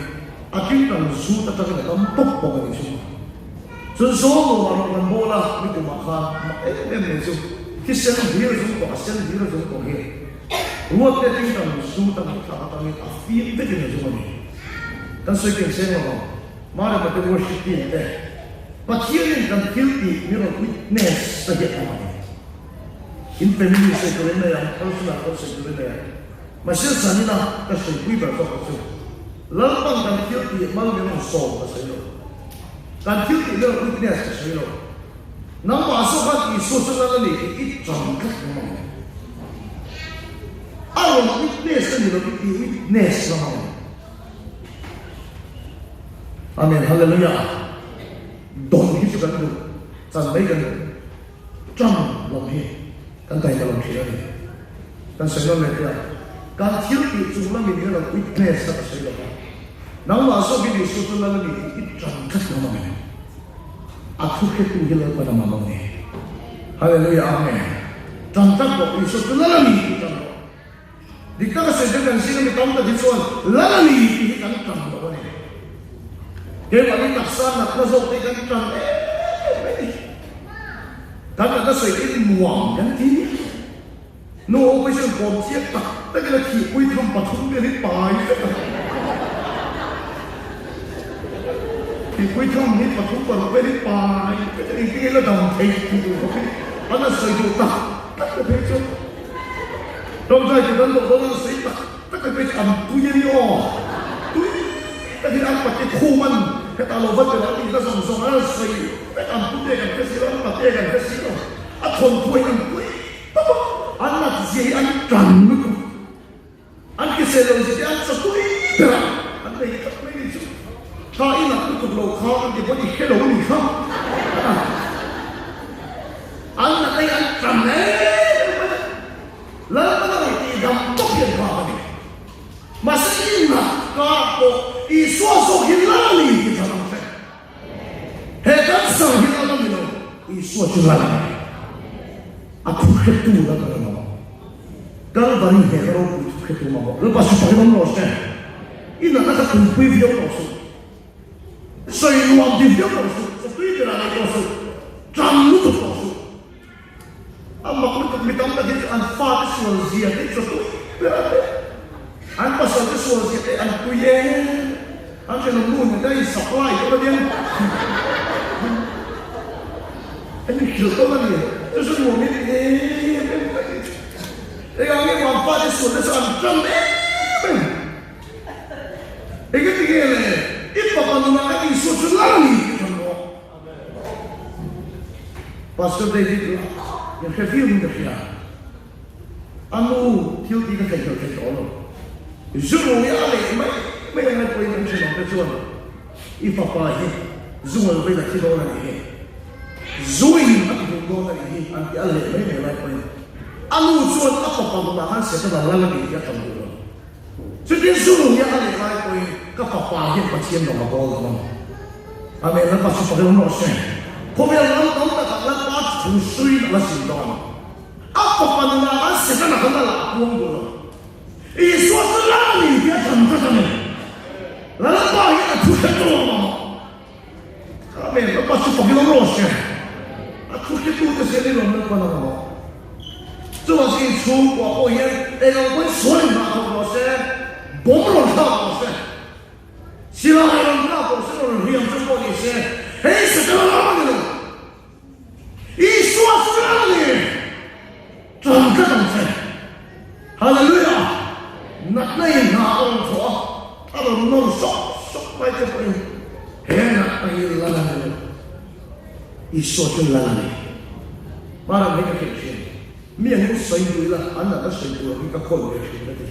a tingtang zut atangin a tam pawp bawk a ni chu. Chuan zawng nuamah rawn kan bawl a, nikumah khan mak em em mai chu thisen hlir a zung tawh, a sen hlir a zung tawh hi ruat te tingtang zut a ngaihthlak atangin a fim vekin a zung a ni. Kan sawi ken seng lo ang, Marema te worship team te Pathianin kan thil tih mi rawn witness te hi a tam a ni. In family sawi turin nei ang, personal pawh sawi turin nei ang. Mahse zanina ka sawipui ber zawk chu Lalpan kan thil tih mal min rawn sawm ka sawi lo. Kan thil tih mi rawn witness ka sawi lo. Nangmah zawk khan Isua chu Lal a ni tih i chang tlat ngam ang. A rawn witness a ni lo i ti witness ngam ang. Amen Hallelujah. Dawn hi chu kan duh chan mai kan duh. Ṭang lam hi kan taima lo thin a ni. Kan sawi nawn leh teh a, kan thil tih chung lamin hian lo witness a ka sawi lo va, nangmah zawkin Isua chu Lal a ni tih i ṭang tlat ngam ang em? A thu hretu hi Lalpan a mamawh a ni. Hallelujah Amen. Ṭang tlat rawh, Isua chu Lal a ni tih ṭang rawh. Dik taka sawi chuan kan zinga mi tam tak hi chuan Lal a ni tih hi kan ṭang lo a ni. Keimahni taksa natna zawk te hi kan ṭang em em mai a ni. Kan natna sawi te hi nuam kan ti nia. Nu operation kawm chiang tak takin a thihpui tham pathum vel hi pai vek a. Thihpui tham hi pathum paruk vel hi pai vek a ni. Engtin nge la dam theih tih tur khawp hi an la sawi duh tak tak te phei chu. Ṭawngṭai chu kan dawh dawn a, sawi tak tak a pek an tui a ni aw. Tui takin an pate khum an hetah lo va tel a tih na zawng zawng a sawi vek an pute kan hre si lo, an pate kan hre si lo. A thawnthu hi an tui tawp a, an nat zia hi an ṭan lutuk. An kisel lo zia te an cha tui ber a, an nei tlat mai ni chu. Tha i nat lutuk lo kha an ti pawn i hre lo a ni kha. An nat hi an ṭan em em mai a, Lalpa lo tih dam tawp hi an nghak a ni. Mahse i nat kar pawh Isua zawk hi Lal a ni tih ṭan ang che. He cancer hi Lal a ni lo, Isua chu Lal a ni. A thu hretu la ka la lo. Kalvari hnehna ropui thu hretu mamawh Lalpa chu pahin awm rawh se. I natna kha tuipui viau tawh suh. Sawi nuam ti viau tawh suh. Satui berah nei tawh suh. Ṭang lutuk tawh suh. A mak lutuk mi tam tak hi chu an fate sual zia te satui berah te, an pasal te sual zia te an tui em. An ṭhenawm nu nen te a in supply dawn a nia. An inhrilh dawn a ni. Chu chu nuam in ti em em mai ni. Engah nge maw an fate sual te chu an ṭang em em. Engati nge le? I fapa nunah khan Isua chu lal a ni tih ṭang rawh. Pastor David lah in hre viau in ka hria. A nu thil tih ka theihnghilh thei tawh lo. Zu rui a leh mai mai ang lai pawhin kan ṭhenawm te chuan i fapa hi zu ngal vein a thi dawn a nih hi, zuin a ti hlum dawn a nih hi an ti a leh mai mai lai pawhin a nu chuan a fapa nunah khan Setana lal a nih hi a ṭang duh lo. Chutin zu rui a leh lai pawhin ka fapa hian Pathian rawng a bawl lo ang. Amen, Lalpa chu fak emaw rawh se. Khawvel ram tam takah Lalpa thu suiin a la zin dawn. A fapa nunah khan Setana khan a lah puang duh lo. Isua chu lal a ni tih a chhan tlat a ni. Lalpa hian a thu hre tu a mamawh. Amen, Lalpa chu fak emaw rawh se. A thu hre tu te zel i lawm Lalpan a mamawh. Chuvang chu inchhungkua pawh hian eng ang pawhin sual inhah thawk rawh se, bomb rawn thlak rawh se. Silai rawn tlak pawh se rawn hliam chu pawh ni se, hei Setana lam a ni lo. Isua chu lam a ni. Ṭan tlat ang che. Hallelujah! Natna in. rawn nawr sawk sawk mai te pawhin he natna hi lal a ni lo. Isua chu lal a ni. Hmanah hi ka hrilh thin. Mi ang in sawi duh ila, an natna sawi tur ang hi ka khawl ve thin ka ti.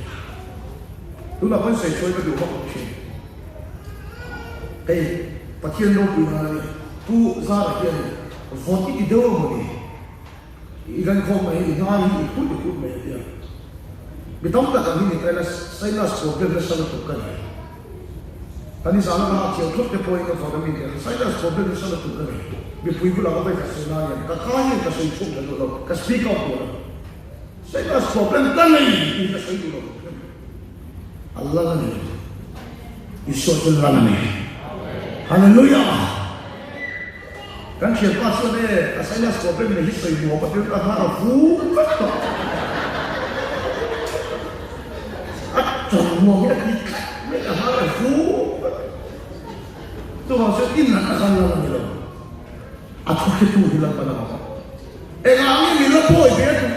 Tunah pawn sawi sawi ka duh vak lo thin. Hei Pathian ropui nan a ni. Pu Zara hian vawt i ti deuh a maw ni? I kan khawm mai hi i hnar hi i phut i phut mai a tia. Mi tam tak ang hi ni ta ila sinus problem nasa lutuk ka nei. Kan i zahna ka chiang thlawp te pawhin ka vawt a mi tia sinus problem nasa lutuk ka nei. Mipui bulah ka vawi khat sawi nan hian ka ka hian ka sawi chhuak ta duh lo, ka speak out duh lo. Sinus problem ka nei tih ka sawi duh lo. A lal a ni. Isua chu lal a ni. Hallelujah! Kan thianpa chuan e, a sinus problem nei hi sawi nuam a tir ka hnar a vum vek tawh. A tawng nuam hi a ti tlat mai, a hnar a vum vek. Chuvang chuan i nat a kal lal a ni lo. A thu hretu hi Lalpan a mamawh. Engah nge min la pawi ve a duh?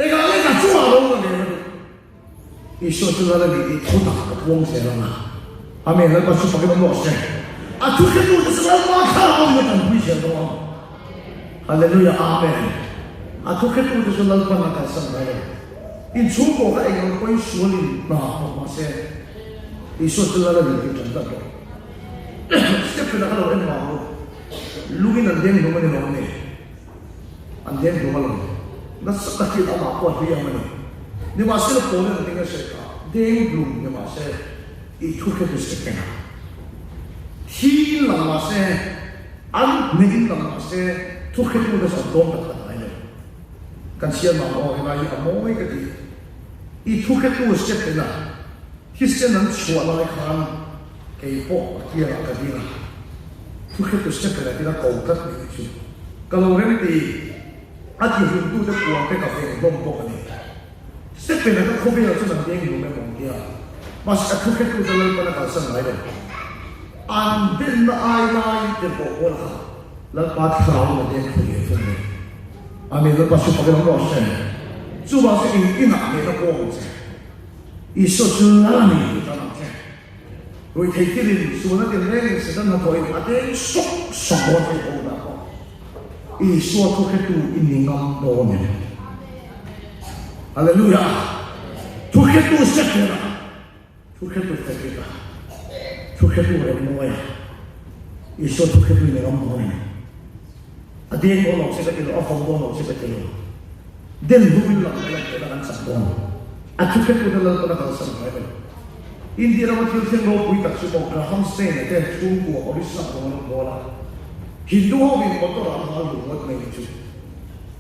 Engah nge ka chungah ro la nen a duh? Isua chu lal a ni tih thu tak ka puang zel ang a. Amen, Lalpa chu fakin awm rawh se. A thu hretute chu Lalpa thlarau awm na tanpui zel dawn ang. Hallelujah, Amen. A thu hretute chu Lalpan a kalsan ngai lo. Inchhungkaw kha eng ang pawhin sualin hna thawk mah se, Isua chu lal a ni tih ṭan tlat rawh. Stephen-a kha lo en vang u. Lungin an deng hlum a ni lo ni. An deng hlum alawm. Nasa takin amah pawh a hliam a ni. Nimahsela Paul in a ding a hre ta, deng hlum nimahse i thu hre tu Stephen a. Thi in lang mahse, an hne in lang mahse thu hre tu nasa an dawm tak tak ngai lo. Kan chhiar mang aw helai hi a mawi ka ti. I thu hre tu Stephen a thisen an chhuah lai khan Kei pawh a kiangah ka ding a, thu hretu Stephen a tina ko tlat mai hi chu ka lo rem ti, a ti hlumtute puan te ka veng hlawm bawk a ni. Stephen a ka khawvelah chuan an deng hlum em awm nia, mahse a thu hretute Lalpan a kalsan ngai lo. An denna ai lai tirhkoh pawl kha Lalpa thlarau in a deng thlu ve thung mai. Amen, Lalpa chu fakin awm rawh se. Chuvang chu eng inah nehna pawh ang che. Isua chu lal a ni tih tan ang che. Ruihtheih thilin sualna tinrengin Satan hnathawhin a deng sawk sawk dawn hei ho dah pawh Isua thu hretu i ni ngam dawn em? Hallelujah! Thu hretu Sethera, thu hretu Frederick-a, thu hretu Remmuaia, Isua thu hretu i ni ngam dawn em? A deng dawn lo che ka ti lo, a vawm dawn lo che ka ti lo. Den hnuin lam mai ang tihna kan chak dawn. A thu hretu te Lalpan a kalsan ngai lo. India rama thil thleng ropui tak chu maw Graham Staine te chhungkua Orissa rawng an rawn bawl a. Hindu ho in motor ah an hal duh ngawt mai ni chu.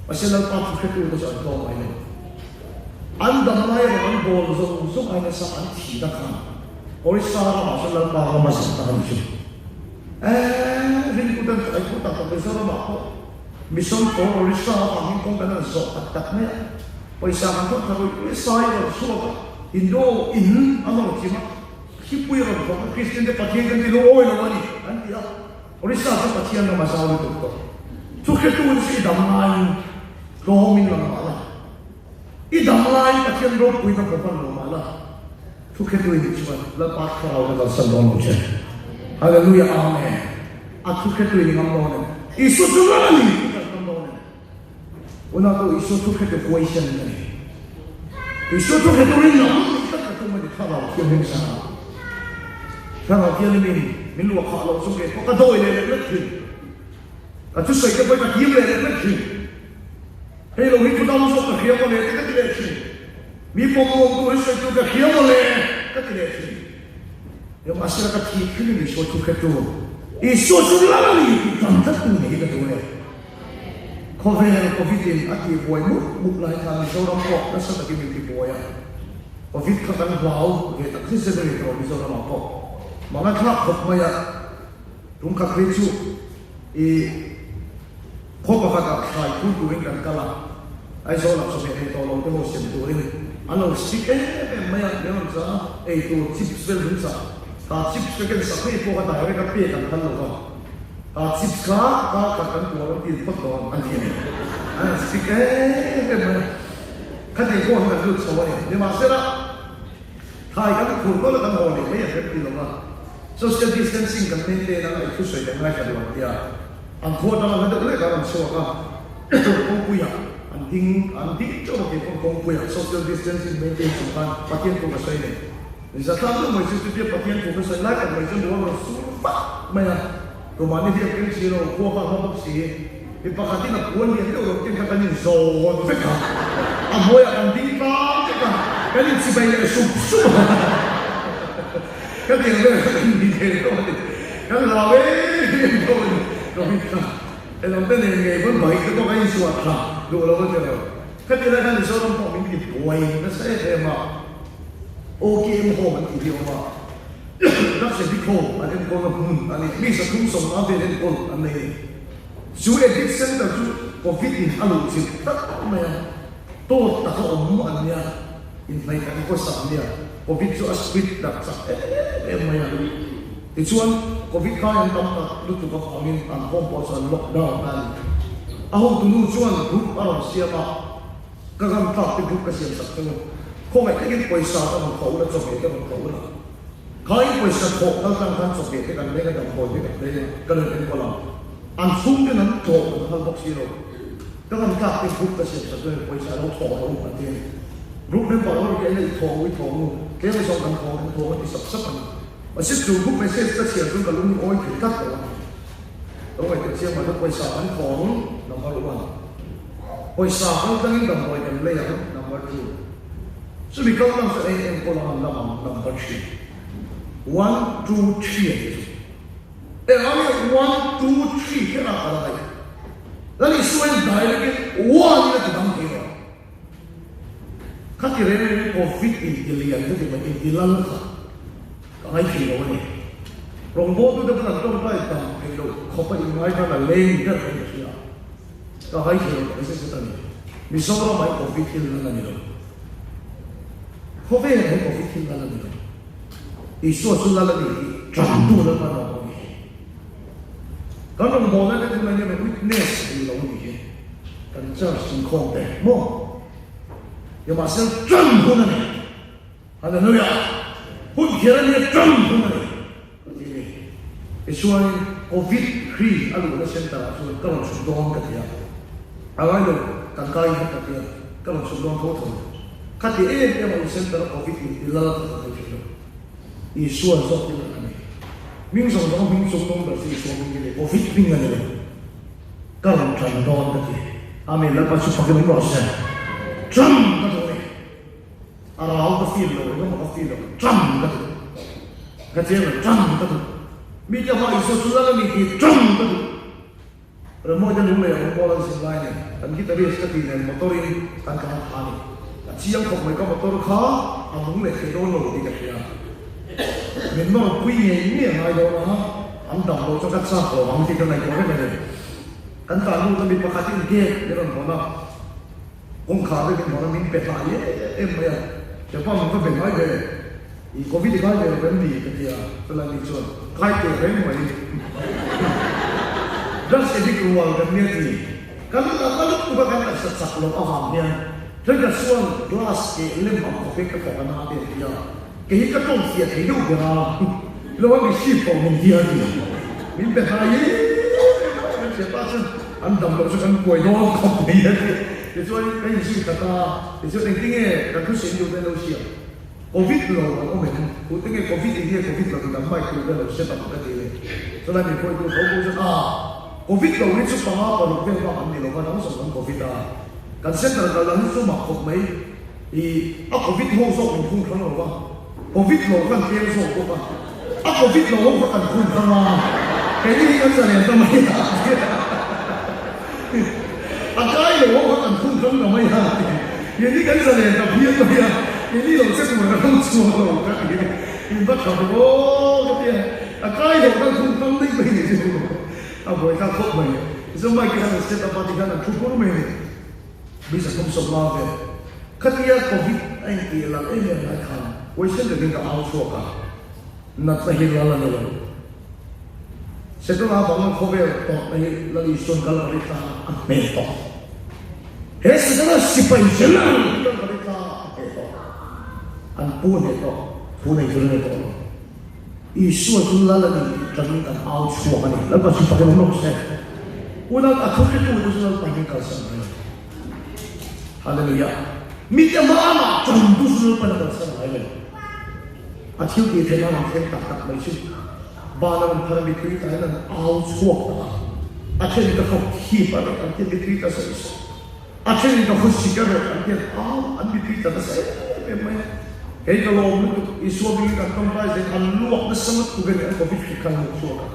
Mahse Lalpa thu hretu te chu an tlawm ngai lo. An dam lai rawng an bawl zawng zawng ai nasa an thi na khan Orissa ramah chuan Lalpa ram a zah tak a ni chu. Eeh ringtu ten tak ai thu tak tak Mizoramah pawh Mission for Orissa avangin kawng kan han zawh tak tak mai a, pawisa kan thawk thla ruih ruih sai a rawn chhuak a, Indo in an rawn thim a, Hripui a rawn thawk a, Kristian te Pathian kan ti lungawi lo a ni an ti a, Orissa chu Pathian ram a zau lutuk tawh. Thu hretu te chu i dam laiin tlawmin lang mah la, i dam laiin Pathian ropui ka hmu hman lo mah la, Thu hretu i nih chuan Lalpa thlarau ka kalsan dawn lo che. Hallelujah Amen. A thu hretu i ni ngam dawn em? Isua chu ram a ni tih kan ngam dawn em? Unau tu Isua thu hretu huaisen ka ni. Isua thu hretu rin lam nih tak ka tum a ni thlarau thianghlim sa. Thlarau thianghlim in min luah khah loh chu kei pawh ka dawi leh lek lek thin. Ka thusawi te pawh hi ka kim leh lek lek thin. Hei lo hi thu dam zawk ka hria mawle te ka ti leh thin. Mi pawm nuam tur hi sawi tur ka hria mawle ka ti leh thin. Nimahsela ka thih thil in Isua thu hretu, Isua chu lal a ni tih tam tlat tu nei hi ka duh e. Khawvel Covid in a tih buai mup mup lai khan Mizoram pawh nasa takin min ti buai a. Covid kha kan hlau ve tak zet zet a ni tawh Mizoram ah pawh. Manga thlak khawp mai a. Tum khat phei chu i khaw pakhatah thlai phur turin kan kal a, Aizawlah chawhmeh nei tawh lo te ho sem turin an lo sik em em mai a, min rawn chah a, ei tur chips vel min chah, kha chips ka ken sak ngei pawh kha direct a pek an phal lo va, kha chips kha kar khat kan tuar an tin phawt dawn a ni a, an han sik em em mai a, khati pawh hi kan lut chho a ni. Nimahsela, thlai kan phur nawlh a kan haw leh mai a hrem ti lo va. Social distancing kan maintain anga i thusawi kan ngaithla duh ang tia an khua atanga hla deuh lek a rawn chhuak a, kawngpuiah an ding an ding teuh a keipawh kawngpuiah social distancing maintain chung khan Pathian thu ka sawi nei. Zatlang deuh mai chu chutia Pathian thu ka sawi lai tak mai chuan rual rawn sur vak mai a, tumah ni hliam keng si lo, khua kha a hma bawk si. Mi pakhatin a puan lian deuh lo ken kha kan inzawn vek a, a hnuaiah kan ding tlang vek a, kan inchibai leh sup sup a. Ka tiang vel kha kan ni thei lo a ni. Kan hlau em em tho a ni. Rohit kha helam te nen ngei pawn bike te pawh kan insuah thla duh lo a ti lo. Khati lai khan Mizoram pawh min ti buai nasa em em a, OKM Home an tih hi a awm a, Drugs Addict Home an enkawlna hmun a ni. Mi 350 vel enkawl an nei a ni. Chu Addict Centre chu Covid in a luh chilh tlat mai a, tawt taka awm an nia, inhnaih taka khawsak an nia, Covid chu a spread darh chak em em mai a. Tichuan, Covid kai an tam tak lutuk avangin an home pawh chu an lockdown a ni. A hotunu chuan group a rawn siam a, ka ram tlak te group ka siam sak thung a, khawngaih takin pawisa ka rawn thawh ula, chawhmeh te rawn thawh ula. Khain pawisa thawh kal tlang khan chawhmeh te kan leng a, damdawi te kan leng a, ka rawn enkawl ang. An chhungten an tlawh an phal bawk si lo. Ka rawn tlak te group ka siam sak chuan pawisa a lo thawh lo an ti a ni. Group member ho hi ka en a, i thawh u, i thawh u, tlem zawng kan thawh, kan thawh a ti sap sap a ni. Mahse chu group message ka chhiar chuan ka lung awi thei tlat lo a ni. Lo ngaihtuah chiang mah chuan pawisa kan thawh ang, number one. Pawisa kal tlangin damdawi kan lei ang, number two. Chumi kal tlang chuan eng enkawl ang an lam ang number thin. One, two, three a tih chu. Eng ang nge one, two, three kher a kal a ngaih? Lal Isua in direct in one in a ti dang thei lo. Khati reng reng in Covid in ti lian ka ti mai, in ti lal kha ka ngai thei lo a ni. Rawngbawltute pawn an tawngtai dam thei lo khawp a inngai khan a leng ber khan ka hria. Ka hai thei lo tak zet zet a ni. Mizoram ah hi Covid thil nan a ni lo. Khawvel ah hi Covid thil nan a ni lo. Isua chu lal a ni tih tantu Lalpa nuam pawh a ni. Kan rawngbawlna te tunah hian witness ei lo a ni hi. Kan church inkhawm te maw? Nimahsela tan hun a ni. Hallelujah! Hun kher a nia tan hun a ni. Ka ti a ni. Tichuanin Covid hri a luhna center ah chuan ka rawn chhuk dawn ka ti a, a ngai lo, kan kai kha ka ti a, ka rawn chhuk dawn tho tho. Ka ti em em a in center a Covid in ti lal kha ka thei thin lo. Isua zawk hi a ni. Hming zawng zawng hming chung nung ber chu Isua hming hi a ni, Covid hming a ni lo. Ka rawn tan dawn ka ti. Amen, Lalpa chu fakin awm rawh se. Tan ka duh a ni. A rau ka feel lo, engemaw ka feel lo, ṭam ka duh. Ka cheng lo, ṭam ka duh. Mite hma Isua chu lal a ni tih ṭam ka duh. Remawi te lung lei a awm pawl an zin lai nen, kan guitarist ka tih nen motor in kan tlan pha a ni. A chiang khawp mai ka motor kha a nung leh thei dawn lo tih ka hria. Min nawr pui ngei ngei a ngai dawn a, an dam loh chuan ka chak lo ang tih ka ngaihtuah reng a ni. Kan tlan lut a mi pakhat in gate min rawn hawn a. Kawngkhar te min hmang a min pe hlai em em mai a, Japan ka be ngai ve, i Covid i ngai ve lo em ni? ka ti a, chulai mi chuan kai teh reng mai Drugs addict rual kan nia ti, kan la na lutuk a kan taksa chak loh avang hian thenkhat chuan glass keh lem ang khawp in ka thawk a na te an ti a, kei hi ka tawng fiah thei deuh ber a, lo a mi hri pawh min ti a ti, min pe hlai em em a, kan hriat ta chuan. An dam loh chu kan kuai dawn khawp mai a ti. Tichuan ka inzui khat a, tichuan engtinge kan thu sawi duh te lo hria. Covid lo an awm em? Tute nge Covid eng nge Covid lo dam mai tur te lo hre tam ka ti le. Chulai min khawitu tho pawh chuan a, Covid lo hi chu panga paruk vel bak an ni lo va, dang zawng kan Covid a. Kan center kal dan hi chu mak khawp mai. I a Covid ho zawk min khung hrang lo va, Covid lo kan tlem zawk bawk a, a Covid lo ho kha kan khung hrang a, keini hi kan zalen ta mai a, a kai lo ho kha kan khung hrang ta mai a, keini kan zalen ta phian mai a, keini lo che tur kan lo chhuak lo ka ti, in va tha bawk aw ka ti a, a kai lo kan khung hrang daih mai ni chu a buaithlak khawp mai. Tichuan bike te khan an set up a tikhan an thu pur mai a ni. Visa 30 vel. Khatia Covid a intih lal em em lai khan huaisen takin ka au chhuak a, natna hi lal a ni lo. Setana avanga khawvel tawrhna hi Lal Isuan Kalvari tlangah a hmeh tawh. He Setana sipai general hi Kalvari tlangah a hmeh tawh. An pu a hneh tawh, thu nei tur a ni tawh lo. Isua chu lal a ni tih ṭangin kan au chhuak a ni. Lalpa chu fakin awm rawh se. Unau a thu hretu te chu Lalpa hi kalsan mai lo. Hallelujah. Mite hmaah ṭangtu chu Lalpan a kalsan ngai lo. A thil tih theihna rawn thleng tak tak mai chu Bana rawn phar a mitui tah hian an au chhuak tak a. A ṭhenin ka khawp thip a reh an ti a mitui ta sawi sawi. A ṭhenin ka khawsik a reh an ti a au an mitui ta nasa em em mai a. Kei ka lawm lutuk Isua bingin kan tawngtai zel an luak nasa lutuk a ni an covid hrik khan luak chhuak a.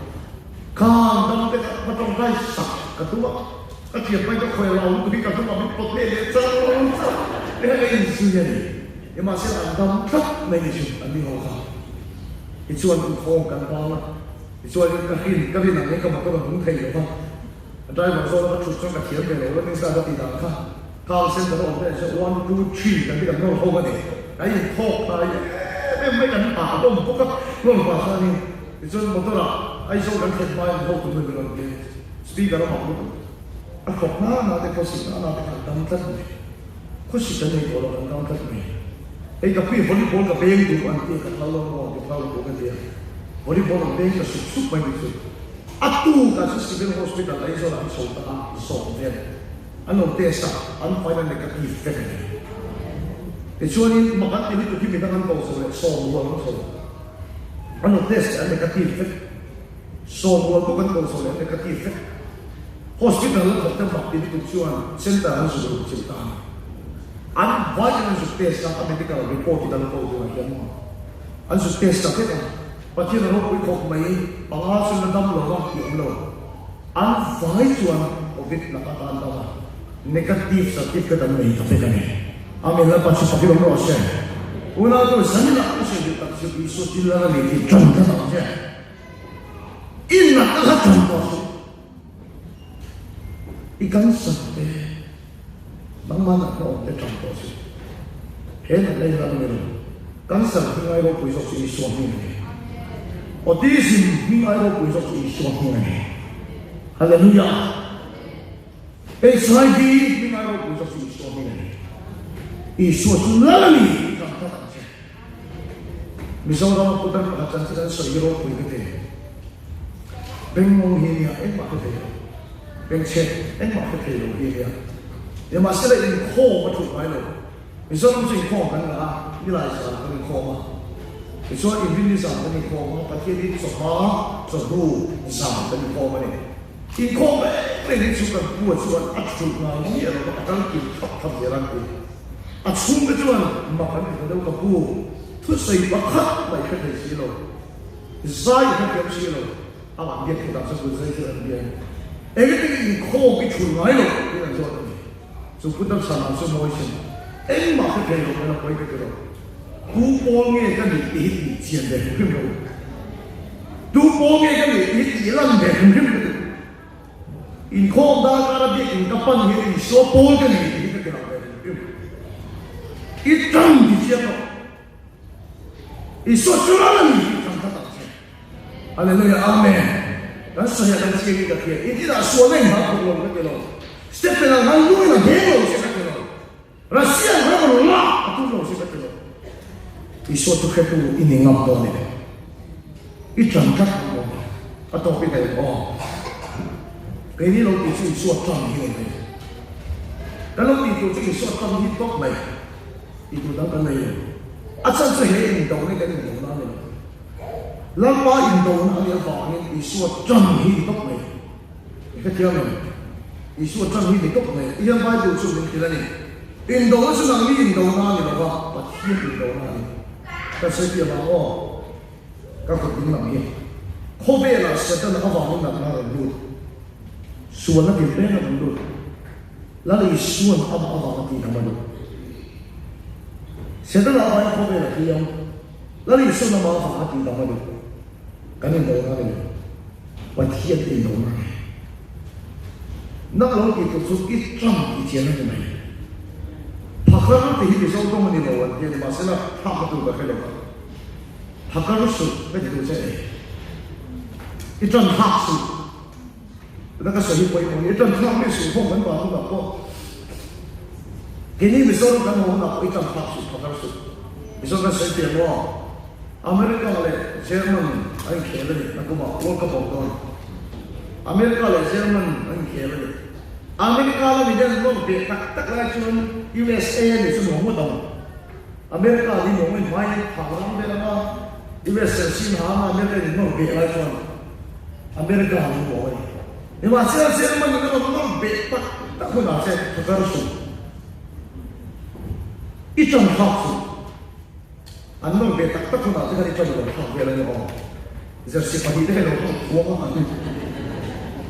Khan dam te kha ka tawngtai sak ka tum a, ka thian pai ka khawi lau lutuk hi ka hnungah min pawt leh leh char char eng a inzui a ni. Nimahsela an dam tlat mai ni chu an ni ho kha. Tichuan inkhawm kan bang a, tichuanin ka hrin ka rin ang hian ka motor a nung thei lo va, a driver zawna ka thut chuan ka thiam ve lo la nisa ka tih dan kha car center a awm te ah chuan one two three kan ti kan nawr ho a ni. Kan inthawk hnai em em mai kan hah hlawm bawk a, hlawm vang chuanin tichuan motor ah Aizawl kan thlen hmain hotu hnu min rawn ti speaker a mak lutuk a khawp hna hna te khawsik hna hna te kha an dam tlat mai. Khawsik kan nei tawh lo kan dam tlat mai. Hei ka pi volleyball ka beng duh an ti a ka phal lo maw ti phal lo ka ti a volleyball an beng ta sup sup mai ni chu. A tuk ah chu civil hospital Aizawl ah an chho ta a zawm vel an lo test a an final negative vek a ni. Tichuanin mak an ti lutuk hi midang an ko zo leh sawm rual an chho an lo test leh an negative vek sawm rual bawk an ko zo leh an negative vek. Hospital a thawk te mak ti lutuk chuan center an zuk ruk chilh ta a ni. An vai an zuk test a, a medical report hi kan ko tunah hian maw. An zuk test ta vek a, Pathian a ropui khawp mai, panga chu la dam lo va tih awm lo. An vai chuan Covid laka tan dam a, negative certificate an nei ta vek a ni. Amen Lalpa chu fakin awm rawh se. Unau tu zaninah ka sawi duh tak chu Isua thil lal a ni tih ṭan ka ang che. I natna kha ṭan tawh suh. I cancer te, nangmah natna awm te ṭan tawh suh. He natna hi ram ni lo. Cancer hming ai ropui zawk chu Isua hming a ni. Autism hming ai ropui zawk chu Isua hming a ni. Hallelujah! HIV hming ai ropui zawk chu Isua hming a ni. Isua chu lal a ni tih ṭan tlat ang che. Mizoram a putar pakhat chan chu kan sawi hi ropui ka ti. Bengngawng hi nia engmah hre thei lo, bengchhe engmah hre thei lo hi nia. Nimahsela inkhawm a thut ngai lo. Mizoram chu inkhawm kan ngah a, nilai zanah kan inkhawm a. Tichuan inrinni zan kan inkhawm a, Pathian hi chawhma, chawhnu zan kan inkhawm a ni. Inkhawm reng reng hi chu kan pu a chuan a thut ngai miah lo va, a kal kim thap thap zel a an ti. A chhungte chuan mak an ti ta deuh ka pu, thusawi pakhat mai hre thei si lo, zai i hre thiam si lo, amah biak thutah chuan kut zai thil an bia in engtin nge inkhawm i thul ngai lo tiin an zawt a ni. Chu pu Dawsana chu mawi sin engmah hre thei lo hmel a pawi ka ti lo. Tu pawl nge ka nih tih hi tih chian ve hrim hrim lo. Tu pawl nge ka nih tih hi tih lan ve hrim hrim ka ti. Inkhawm darkar a biakin ka pan hian Isua pawl ka ni tih hi ka ti lo ve hrim hrim. I ṭang ti chiang lo. Isua chu ral a ni tih ṭang kha tak che. Hallelujah Amen. Kan sawi ah kan chiang in ka hria. In inah sual na inhal khawp lo ka ti lo. Stephen ang khan lu in a deng lo che ka ti lo. Russia ang khan rawn lak a tum lo che ka ti lo. Isua chu hretu i ni ngam dawn em? I ṭan tlat ang maw? A tawp i daih aw. Keini lo tih chu Isua ṭan hi a ni mai. Kan lo tih tur chu Isua ṭan hi tawp mai. Tih tur dang kan nei lo. A chhan chu he indona hi kan indona a ni lo. Lalpa indona a nih avangin Isua ṭan hi ni tawp mai. I hrethiam em? Isua ṭan hi ni tawp mai. Tihian Bible chu min hrilh a ni. Indona chu nangni indona a ni lo va, Pathian indona a ni. Ka sawi piah vang aw, ka kut ding lam hi. Khawvelah Setana avangin natna a rawn lut. Sualna tinreng a rawn lut. Lal Isuan amah avanga tih lam a duh. Setana avangin khawvel a hliam. Lal Isuan amah avanga tih lam a duh. Kan indona a ni lo. Pathian indona a ni. Nang lo tih tur chu i ṭang tih chian a ni mai. Phakar tih hi Mizo tawng a ni lo an ti a ni, mahsela thlakna tur ka hre lo va. Phakar suh ka ti tur che a ni. I ṭan thlak suh. Tuna ka sawi hi pawimawh a ni. I ṭan thlak mi suh pawh kan vang hunah pawh keini Mizoram kan haw hunah pawh i ṭan thlak suh, phakar suh. Mizo kan sawi pian maw? America leh German an inkhel a ni, nakumah World Cup a awm dawn. America leh German an inkhel a ni. America lami hian nawr beh tak tak lai chuan USA a nih chu nuam ngawt ang. America ni nuam in hmai phah ram vel anga US serchhin ha anga America in nawr beh lai chuan America ni nuam a ni. Nimahsela German in a rawn nawr beh tak tak hunah che phakar suh. I ṭan thlak suh. An nawr beh tak tak hunah che khan i ṭan lo thlak vel a ni aw. Jersey pahnih te kha i lo hang khuang a ni.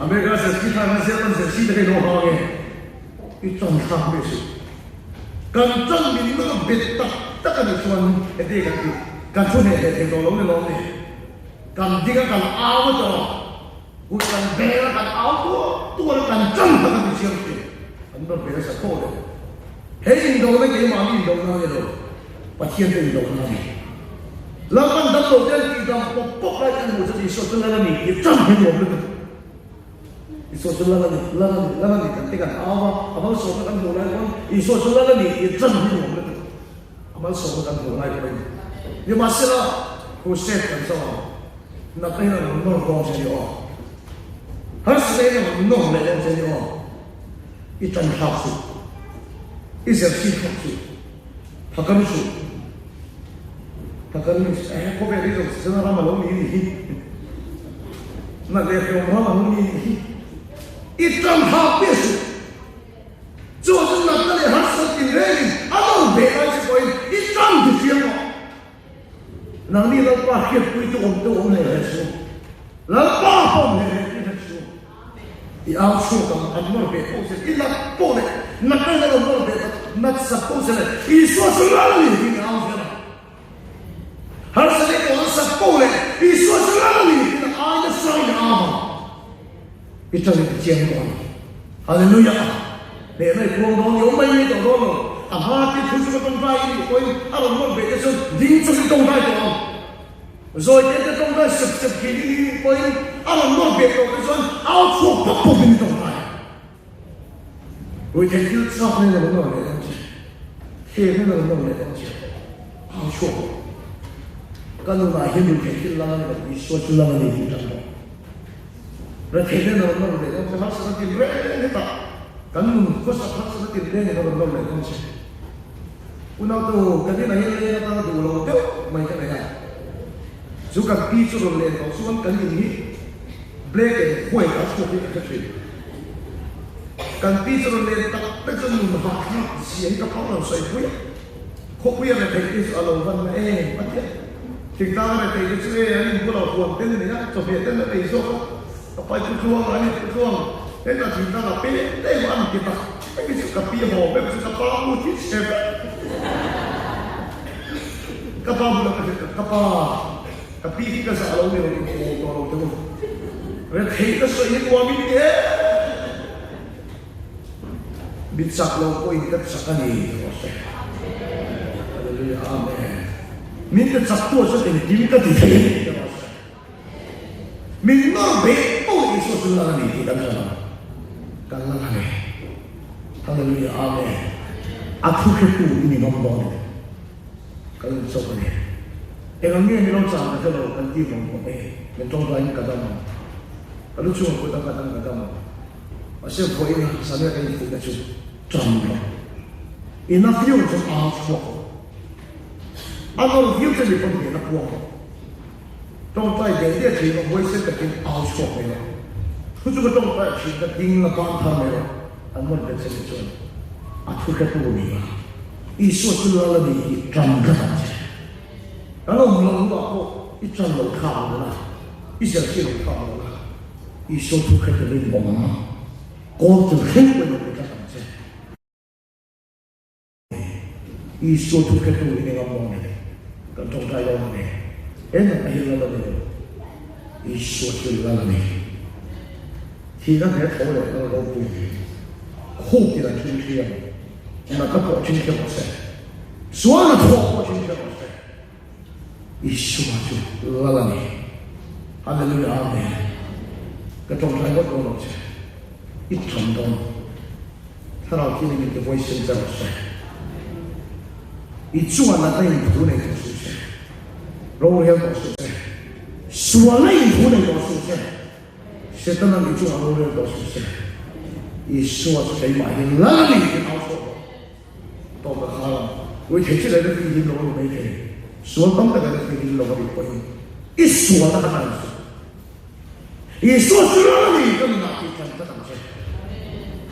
America jersey thlak hian German jersey te kha i lo hang e. I ṭan thlak mai suh. Kan ṭan min nawr bet tak tak a nih chuan heti kan ti, kan thu hneh hleh thei tawh lo ni lawm ni. Kan ding a kan au a tawh a, kut kan beng a kan au tuar tuar a kan ṭan tak a ti chiang thin. An nawr bet nasa tawh le. He indona keimahni indona a ni lo, Pathian te indona a ni. Lalpan damlo te an tihdam pawp pawp lai te an hmuh chuan Isua chu lal a ni tih ṭan hi nuam lutuk. Isua chu lal a ni, lal a ni, lal a ni kan ti kan au a, a malsawmna kan hmuh lai pawn Isua chu lal a ni tih ṭan hi nuam lutuk. A malsawmna kan hmuh lai pawhin nimahsela crusade kan zawh ang, natna hian a rawn nawr dawn che ni aw, harsatna hian a rawn nawr leh dawn che ni aw. I tan thlak suh, i zirchhin thlak suh, phakar suh, phakar means eh khawvel hi zawng sisana ram a lo ni ni hi, na leh hlawm ram a lo ni ni hi, i tan thlak piah suh, chu chu natna leh harsat tin rengin a lo beh lai che pawhin i tan ti chiang rawh. Nangni Lalpa hriatpuitu awmte awm hle hle suh, Lalpa pawh awm hle hle tih hre suh. I au chhuak ang, an nawr ve tho che, i nat pawh leh natna in a rawn nawr ve tak, nat sak pawh che leh Isua chu lal a ni tiin i au hian a. Harsatna i tawn sak pawh leh Isua chu lal a ni tiin a ai nasa in i au ang. I ṭan i ti chiang tawh a ni. Hallelujah! Hnehna i phuang dawn, i awm mai mai tawh dawn lo. A hma tir thu chu ka tawngtai i nih pawhin a rawn nawr ve te chuan ding chawp i tawngtai tawh ang. Zawi te te tawngtai sep sep khi i nih pawhin a rawn nawr ve tawh te chuan au chhuak pawp pawp in i tawngtai ang. Ruihtheih thil chak nen a rawn nawr leh dawn che. Thlem in a rawn nawr leh dawn che. Au chhuak rawh. Ka nunah hian ruihtheih thil lang a ni lo, Isua chu lang a ni tih tan rawh. Retheih nen a rawn nawr leh dawn che, harsatna tin reng hetah kan nun khawsak harsatna tin rengin a rawn nawr leh dawn che. Unautu, kan inah hian leng atanga duh lo deuh mai ka nei a, chu kan pi chu rawn len tawh chuan kan in hi black and white a chhuak hi ka hre thin. Kan pi chu rawn len tak tak chuan nun hahthlak zia hi ka phang lo sawi pui a. Khawpuia retheih te chu a lo van na em a tia. Thingtlang a retheih te chu e an inbual a huan ten a nei a, chawhmeh ten a nei zawk a, ka pai pu tluang an inpu tluang hetah thingtlang a peng em a an ti tak tak hi chu ka pi haw vek chu ka pa mu thi chhe vek. Ka pa bulah ka hrilh ka pa ka pi hi ka zah lo ni lo in haw tawh lo teh u. Retheih ka sawi hi nuam in ti em. Mi chak lo pawhin ka chak a ni rawh se. Hallelujah Amen. Min ti chak tu ah chuan engkim ka ti thei a ni ti rawh se. Min nawr beh pawh Isua chu lal a ni tih kan hre lo. Kan lal a ni. Hallelujah Amen. A thu hretu i ni ngam dawn em? Kan in chawk a ni. Eng ang nge ni lo chang ka hre lo kan ti vawng vawng e. Min tawngtaiin ka dam ang. Ka lu chungah kut a nghat ang ka dam ang. Mahse vawiin a Samia ka infuihna chu ṭam lo. I na viau chuan au chhuak rawh. A nawr viau chuan mi pawn hnehna puang rawh. Tawngtai ve ve ṭhin rawh, huaisen takin au chhuak mai rawh. Thu chu ka tawngtai ṭhin ka ding la ban thar mai rawh. An nawr bet che nih chuan a thu hretu a ni a, Isua chu lal a ni tih ṭam tlat ang che. Kan awm lo hnuah pawh i ṭan lo thlak lo la, i zirtir lo thlak lo la. Isua thu hre turin awm ang a, kawl tur thleng pawhin awm tlat ang che. Isua thu hre tu in engam maw ni? Kan tawngtai dawn a ni. He natna hi lal a ni lo. Isua chu lal a ni. Thihna he tho leh lal ropui hi khukin a thin thiam, natna pawh thin thiam rawh se, sualna thawk pawh thin thiam rawh se. Isua chu lal a ni. Hallelujah Amen. Ka tawngtai ngawt dawn lo che. I tham dawn. Thlarau Thianghlim in ti vawisin che rawh se. I chungah natna in thu nei tawh suh se. Rorel tawh suh se. Sualna inthu nei tawh suh se. Setana'n i chungah rorel tawh suh se. Isua chu keimah hi lal a ni tih au chhuah tawh. Tawp ka khar ang. Ui thei chi leh na fi him lo a ni mai thei. Sual tam taka na fi him lo a nih pawhin i sualna kha tan suh. Isua chu lal a ni ka nunah tih tan tlat ang che.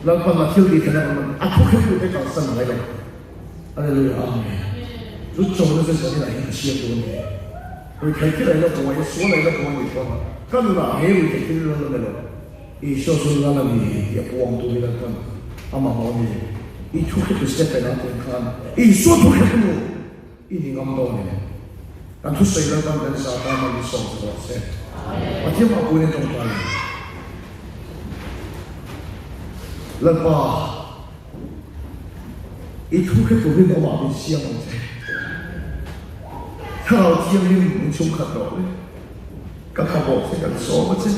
Lalpan a thil tih theihna rawn man a thu khetute kalsan ngai lo. Hallelujah Amen. Chu chona chu zanin ah hian a siam dawn ni. Ruihtheih thil ei la buai a, sual ei la buai nih chuan ka nunah he ruihtheih thil lal a ni lo. Isua chu lal a ni tih a puang tu hi Lalpan a mamawh a ni. I thu hretu step en ah tiang khan Isua thu hretu i ni ngam dawn em? Kan thusawi Lalpan kan za tan a ni sawm chu rawh se. Pathian mah puin a tawngtai a ni. Lalpa. I thu hre turin awmah min siam ang che. Thlarau Thianghlim min chhungkhat rawh le. Ka mamawh che kan sawm a che.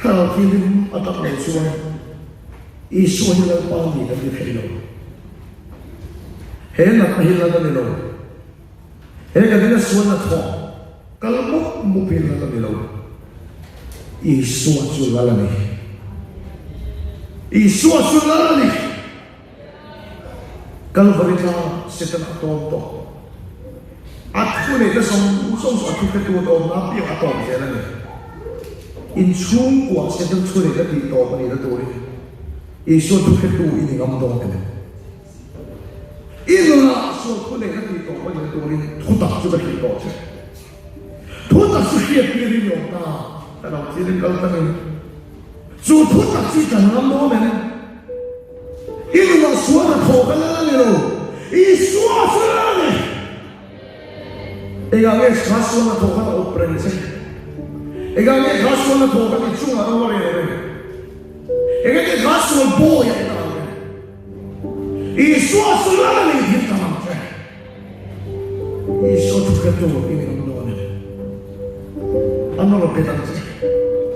Thlarau Thianghlim a tak lo chuan Isua hi Lalpa ni kan ti thei lo. He natna hi lal a ni lo. He kan ina sualna thawh kal mup mup hi lal a ni lo. Isua chu lal a ni. Isua chu lal a ni. Kalvari tlang Satan a tawm tawh. A thu neihna zawng zawng chu a thu hretu a tawm na piang a tawm zel a ni. Inchhungkua Satan thu neihna tih tawp a nihna turin Isua thu hretu i ni ngam dawn em? I nunah sual thu neihna tih tawp a nihna turin thutak chu ka hrilh tawh che. Thutak chu hriat tir i ni awm ta, ka lo thil in kal tangin chu thutak chu i tan ngam dawn em? I nunah sual a thaw ka lal a ni lo, Isua chu lal a ni. Engah nge kha sual a thaw khan a awp reng che? Engah nge kha sual a thaw khan i chungah ro a rel reng? Engah nge kha sual bawi a i tan reng? Isua chu lal a ni tih tan ang che. Isua thu hre tu i ni ang dawn em? A nawr bet ang che.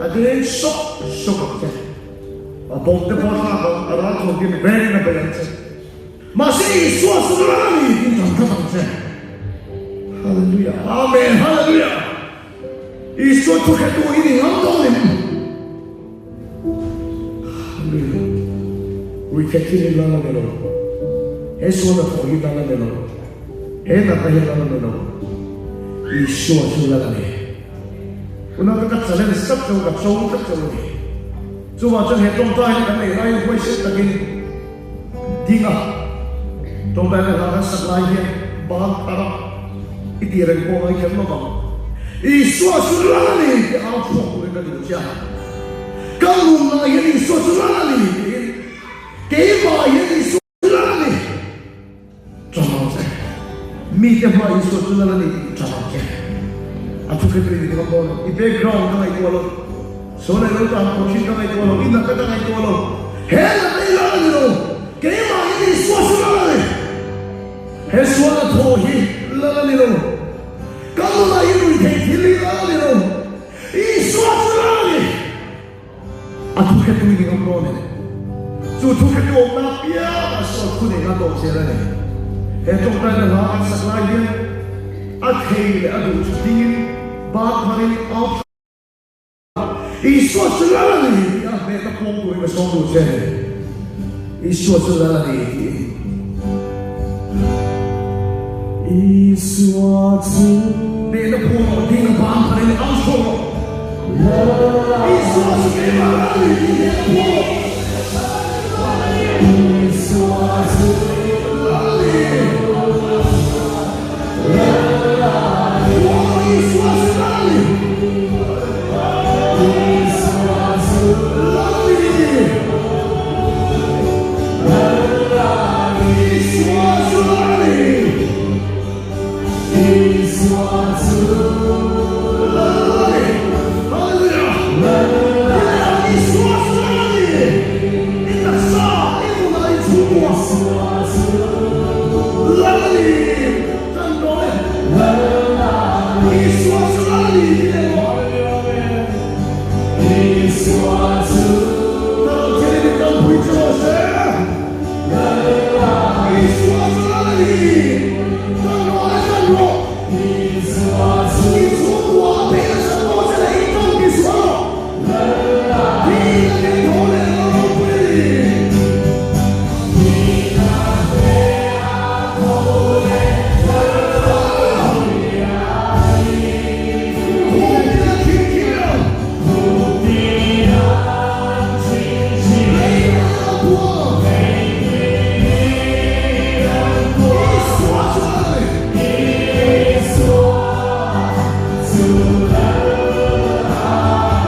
A deng sawk sawk ang che. A bawm te pawh a thlak ang, a ral thawn kim reng a bei ang che. Mahse Isua chu lal a ni tih tan tlat ang che. Hallelujah. Amen. Hallelujah. Isua thu hre tu i ni ngam dawn em? Hallelujah. Ruihtheih thil hi lal a ni lo. He sualna thawh hi lal a ni lo. He natna hi lal a ni lo. Isua chu lal a ni. Unau te ka challenge tlat cheu, ka cho tlat cheu a ni. Chuvang chuan he tawngtai hi kan nei laiin huaisen takin ding a, tawngtai leh hla kan sak lai hian ban thar a i tih reng pawh ngai kher lovang. Isua chu lal a ni tih au chhuak turin ka duh che a. Ka nunah hian Isua chu lal a ni tiin keimah hian Isua chu lal a ni. Ṭang ang che. Mite hma Isua chu lal a ni tih ṭang ang che. A thu khetu in i ngam dawn em? I background ka ngaihtuah lo. Saw leh lo tan pawh ṭhin ka ngaihtuah lo. I natna ka ngaihtuah lo. He natna hi lal a ni lo. Keimah hian Isua chu lal a ni. He sualna thaw hi lal a ni lo. Ka nunah hi ruihtheih thil hi lal a ni lo. Isua chu lal a ni. A thu hretu i ni ngam dawn em? Chu thu hretu awmna apiang a sual thu neihna tawp zel a ni. He tawngtaina hla an sak lai hian a thei leh a duh chu dingin ban pharin au tha Isua chu lal a ni tih a hmehna pawng turin ka sawm duh che a ni. Isua chu lal a ni tiin. Isua chu. Hmehna pawng rawh, ding a ban pharin au chhuak rawh. Isua chu keimah lal a ni tih hmehna pawng rawh. Isua chu lal a ni. Pawng rawh, Isua chu lal a ni. Isua chu lal a ni. Isua chu lal a ni. Isua chu lal a ni. Hallelujah. Isua chu lal a ni.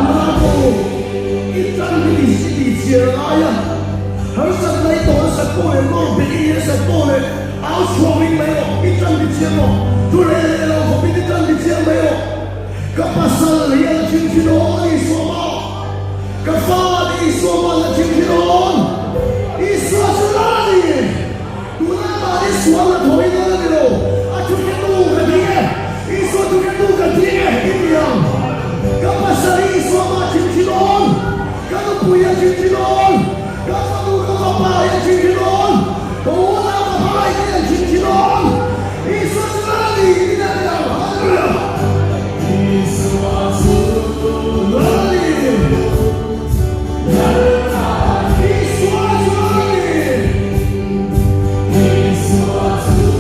Unau, i tan hi i i chiar ngai a, harsatna i tawh nasat pawh leh nawr beh i ni nasat pawh leh au chhuak ring mai rawh, i tan hi chiang rawh, thu reh leh lo khawpin i tan hi chiang mai rawh. Ka pasal hi a la chim thin awn Isua maw? Ka fa te Isua maw an la chim thin awn? Isua chu la a ni. Tuna mahni sual la thawi dawn a ni lo. A thu hretu ka ding e. Isua thu hretu ka ding e i ti ang. Ka pasal hi Isua mah a chim thin awn. Ka nupui a chim thin awn. Ka fanu ka fapa hi a chim thin awn. Ka unau ka hmangaih te hi an chim thin awn. Isua chu la a ni i ti ang. Hallelujah! Isua chu la a ni. Lal a ni. Isua chu la a ni. Isua chu.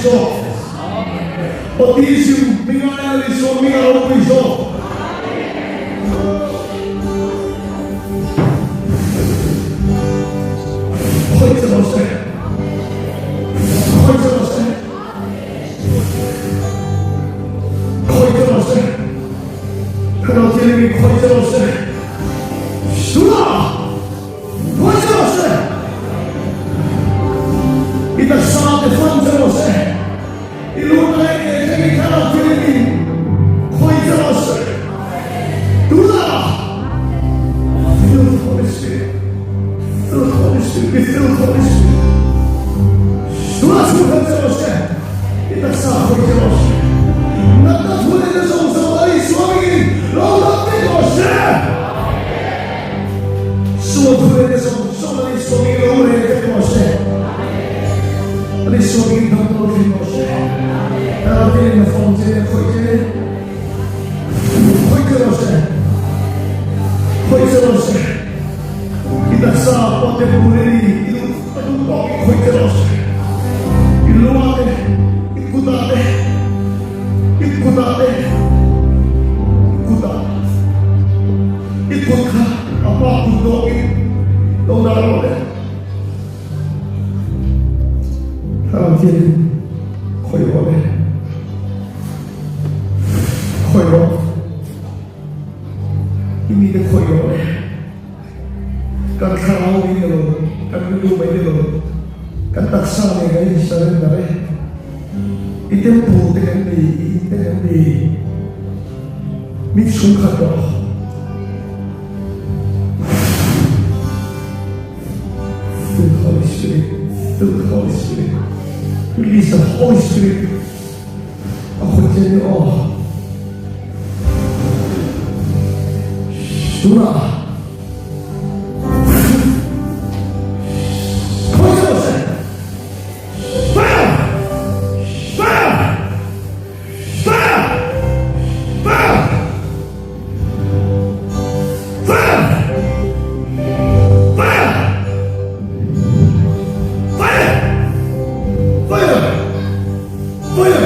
zawk. Baptism hming aiin Lal Isua hming a ropui zawk. Khawi che rawh se. Khawi che rawh se. Khawi che rawh se. Ka lo thil khawi che rawh se. Sula! Khawi che rawh se. I taksa te fan che rawh se. I lu ngai ke thleng i thlarau thilin khawi che rawh se. Tunah fill with Holy Spirit. Fill with Holy Spirit. Be filled with Holy Spirit. Tunah chhungkhat che rawh se. I taksa khawi che rawh se. Natna thu leh na zawng zawng a Isua mingin lo dam vek rawh se. Sual thu leh na zawng zawng a Isua mingin lo reh vek rawh se. A Isua mingin dam lo thin rawh se. Thlarau thianghlim a fawm che, a khawih che. Khawih che rawh se. Khawih che rawh se. I taksa pawh te bul i ni, i duh a duh tawk i khawih che rawh se. I lungah te, i kutah te, i kutah te, i kutah. I kut kha a hma kut dawkin lo dah rawh le. Thlarau thianghlim khawih rawh le. Khawih rawh. I mite khawih rawh le. Kan thlarau mai ni lo, kan rilru mai ni lo, kan taksa nen kan insurrender e. I temple te kan ni, i in te kan ni. Mi chhungkhat rawh. Fill the Holy Spirit, fill the Holy Spirit, release the Holy Spirit. A khawih che ni aw. Tunah Khawih che rawh se. Fire! Fire! Fire! Fire! Fire! Fire! Fire! Fire! Fire!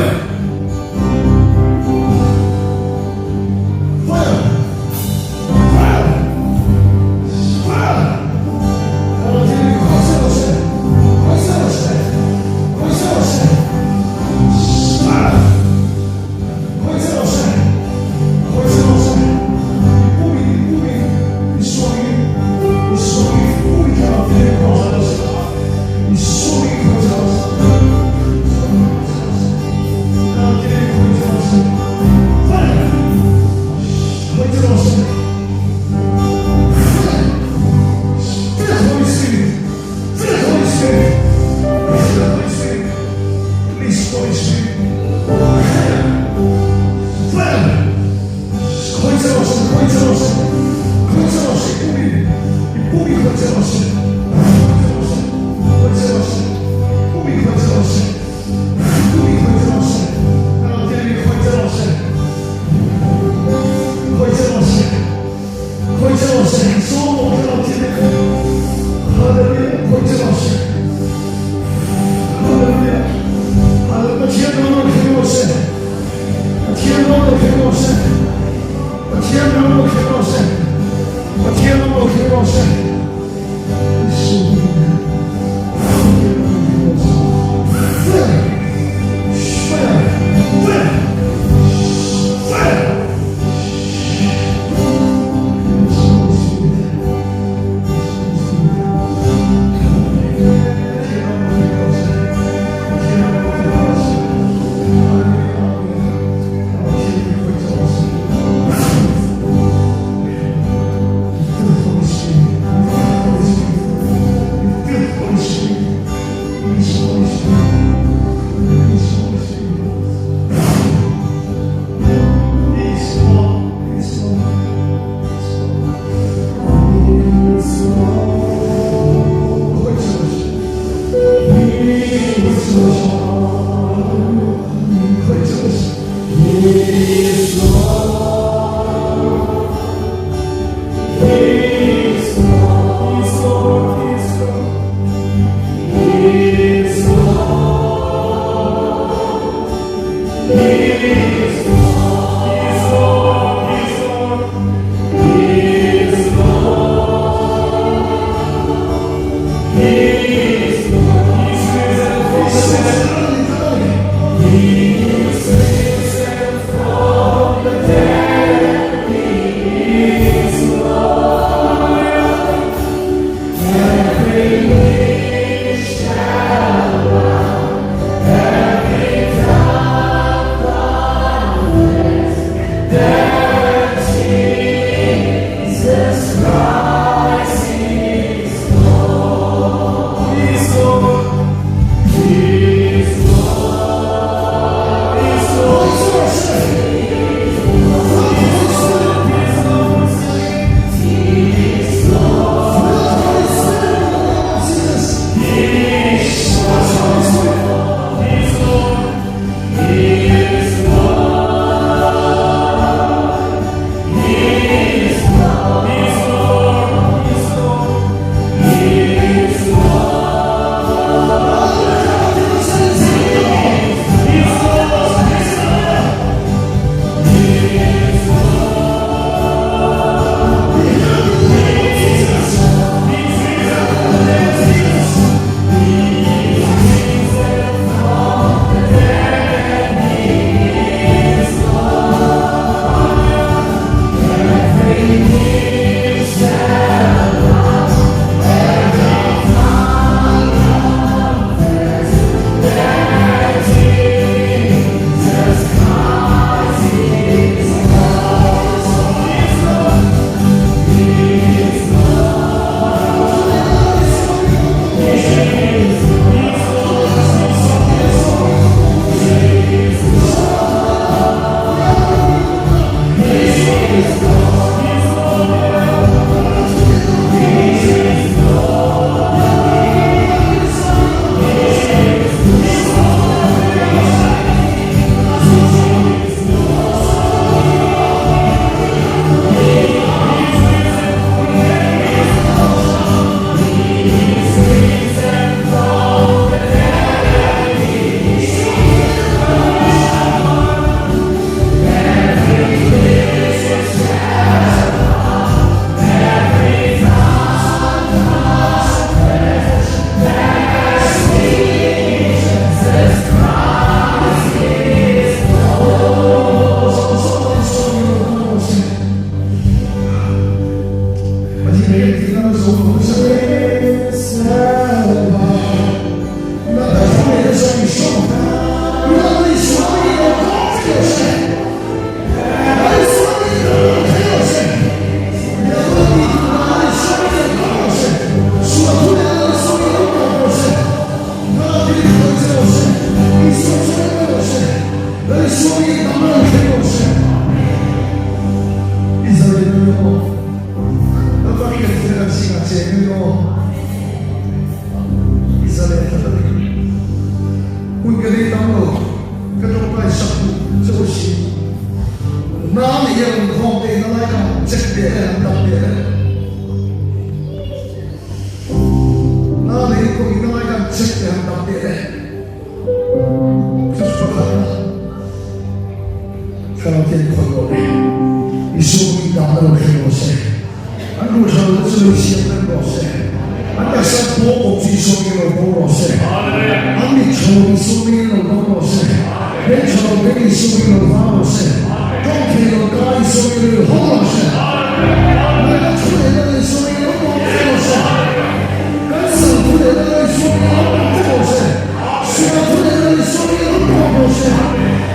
kawng in a ngai khan check teh han dam teh le. Chu chu pakhat a. Thlarau te an khawi rawh le. Isua hming dahna lo thleng rawh se. An ruh tha lo te chu lo siam reng rawh se. An taksa pawh awm chu Isua hmingin lo bo rawh se. An mit tha lo Isua hmingin lo dam rawh se. Beng tha lo beng Isua hmingin lo var rawh se. Tawng thei lo ka Isua hmingin lo haw rawh se. Ngaihna thu leh na Isua hmingin lo bawk che rawh se. Kan sal thu leh na Isua hmingin lo bawk che rawh se. Sual thu leh na Isua hmingin lo bawk rawh se.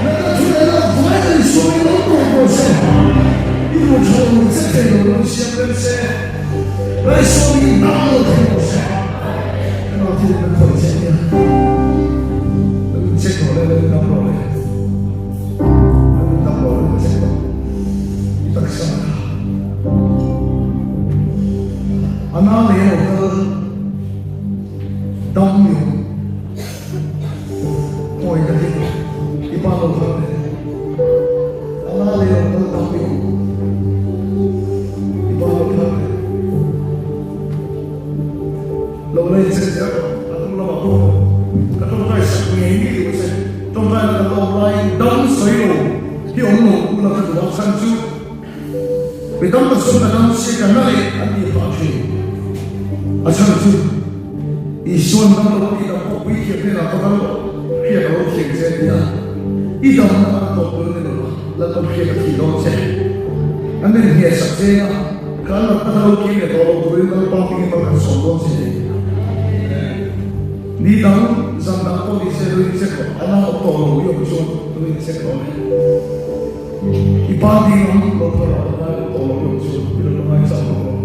Natna thu leh na vai na Isua hmingin lo bawk rawh se. I ruh tha lo che thei lo lo siam rem se. Isua hmingin dam lo thei rawh se. Ka nau thil kan khawih che nia. Lo in check rawh le, lo in dam rawh le. Lo in dam rawh, lo in check rawh. I taksa kha. A na leh lo kal dam ni awm. Kawi ka ti, i pa lo kal le. A na leh lo kal dam ni awm. I pa lo kal le. Lo la in check der rawh, a hnung lamah pawh ka tawngtai sak ngei ngei duh che. Tawngtai na kan la awm laiin dam sawi lo hi awm lo ula ka duh a, chhan chu mi tam tak chuan ka dam si ka na leh an tih phah thin. A chhan chu Isuan dam lo tih dam pawh puithiam hnenah ka kal loh, hriat a lo thiam che a ti a, i damna kha a tawp dawn ni lo a, Lalpa hriat a thih dawn che. An inhnial sak zeng a, kan natna kha lo kim leh tawh lo turin Lalpa hmingin mal kan sawm dawn che ni. Ni dang zan dang pawh ni se lo incheck rawh, a nang awm tawh lo i awm chuan lo incheck rawh le. I pa ding ang lo kha rawh, a nang awm tawh lo i awm chuan i lo la ngai chauh bawk rawh.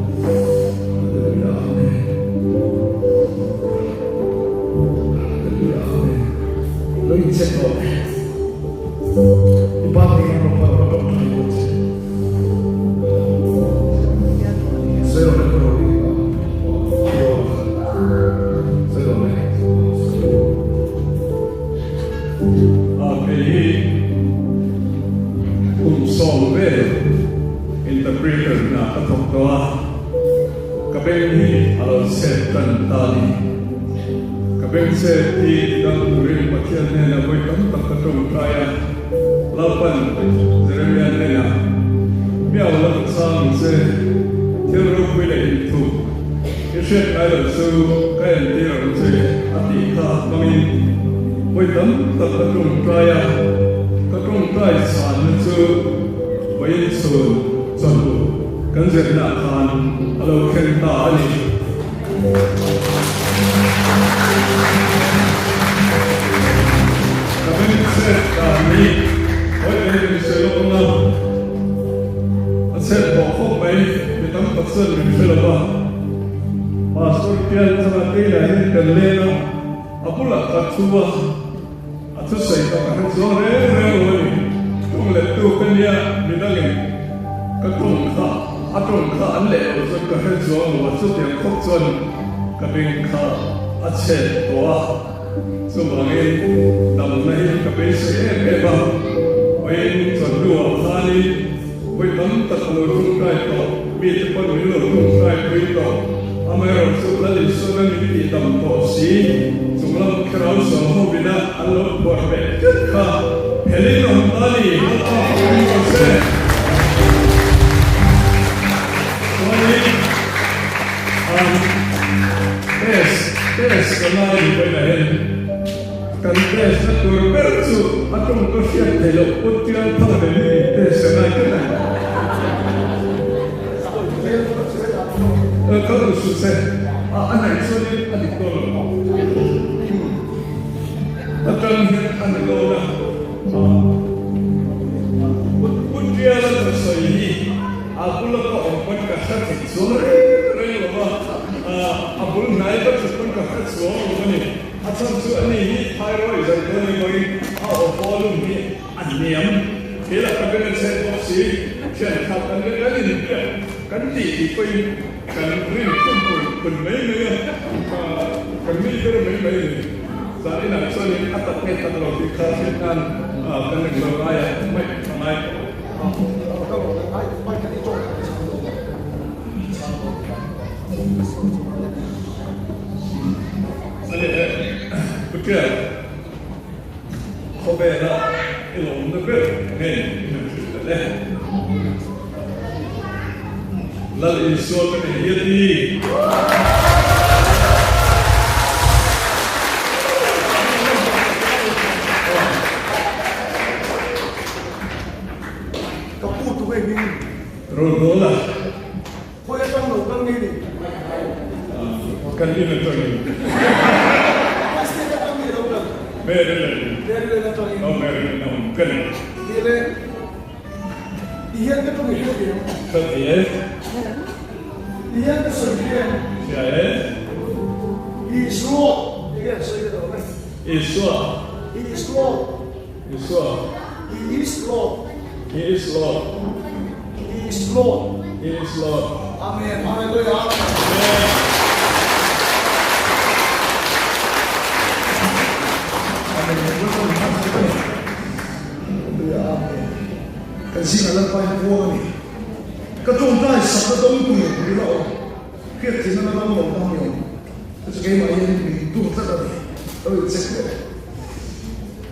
Hallelujah Amen. Hallelujah Amen. Lo incheck rawh le. I pa ding ang lo kha rawh, a tawngtai dawn che. Sawi rawh le, rawh le. Sawi rawh le. Kei hi kum 10 vel interpreter hna ka thawk tawh a, ka beng hi a lo chhet tan ta a ni. Ka beng chhet hi tidang turin Pathian hnenah vawi tam tak ka tawngtai a, Lalpan Jeremia hnenah, Miau la ka chhang che, thil ropui leh inthup i hriat ngai loh chu ka entir ang che, a tih kha hmangin vawi tam tak ka tawngtai a, ka tawngtai chhanna chu vawiin chhun chawhnu kan zirnaah khan a lo thleng ta a ni. Ka beng chhet dan hi hawi mai min sawi lawk ang a, a chhet tawh khawp mai, mi tam tak chuan min hre lo va. Pastor Pial changa Taylor hian kan len a, a bulah ka thu a, a thusawi tak a hre chuang reng reng lo a ni. Tung leh tu ka nia, midangin ka tung kha a tung kha an leh loh chuan ka hre chuang lo a, chutiang khawp chuan ka beng kha a chhet tawh a. Chuvangin damna hi ka beisei em em a, vawiin chawhnuah khanin vawi tam tak lo tawngtai tawh, mite pawn min lo tawngtai pui tawh, amaherawhchu Lal Isuana min tih dam tawh si, chunglam Thlarau sual ho bina an lo phuar beh tlat kha phelin awm ta ni, Lalpa pawhin rawh se. Chuanin Test, test ka ngai ni pawhin a en. Kan test na tur ber chu a tawng ka hriat theih loh pawt tial thang ve hi min test ka ngai tlat a. Ka rawn hrilh che, a hnaih chuanin a dik dawn lo. A tang hian a ni dawn a. Put tiala ka sawi hi. A bula ka awm pawn ka hre thei chuang reng reng lo va, a bul hnai ka thut pawn ka hre chuang lo a ni. A chhan chu ani hi thyroid zai dawn ni pawhin a aw volume hi a hniam. Kei lah ka beng a chhet bawk si, thian khat kan ring kan inbiak kan tih tih pawhin kan rin khum pun pun mai mai a, kan nui ber mai mai a ni. Zan inah chuanin a tak nge tak lo tih kha hriat nan kan englo ngaia hmaih a ngai tawh. Ani e, Pu Tial, khawvela i lawmna ber nge i han hrilh ta le? Lal Isua ka nei hi a ti. Ka pu tu nge hming? Rohnawla. Khawi atang lo kal nge ni? Kan in atangin. Khawi state atang nge lo kal? Maryland. Maryland atangin. Aw Maryland a awm ka ni. Tih leh ti hian ka tawng i hriat em? Ka ti e. Ti hian ka sawi hria em? Hria e. He is Lord. Enge an sawi ka dawn e? Isua. He is Lord. Isua. He is Lord. He is Lord. He is Lord. He is Lord. Amen. Hallelujah. Amen. Amen. Hallelujah. Amen. Kan zingah Lalpa in puang a ni. Ka tawngtai sakna dawngtu pui la awm. Hriat thin na dawng lo ta ni awm. Chu chu keimah hian min tur tlat a ni. Ka lo incheck leh.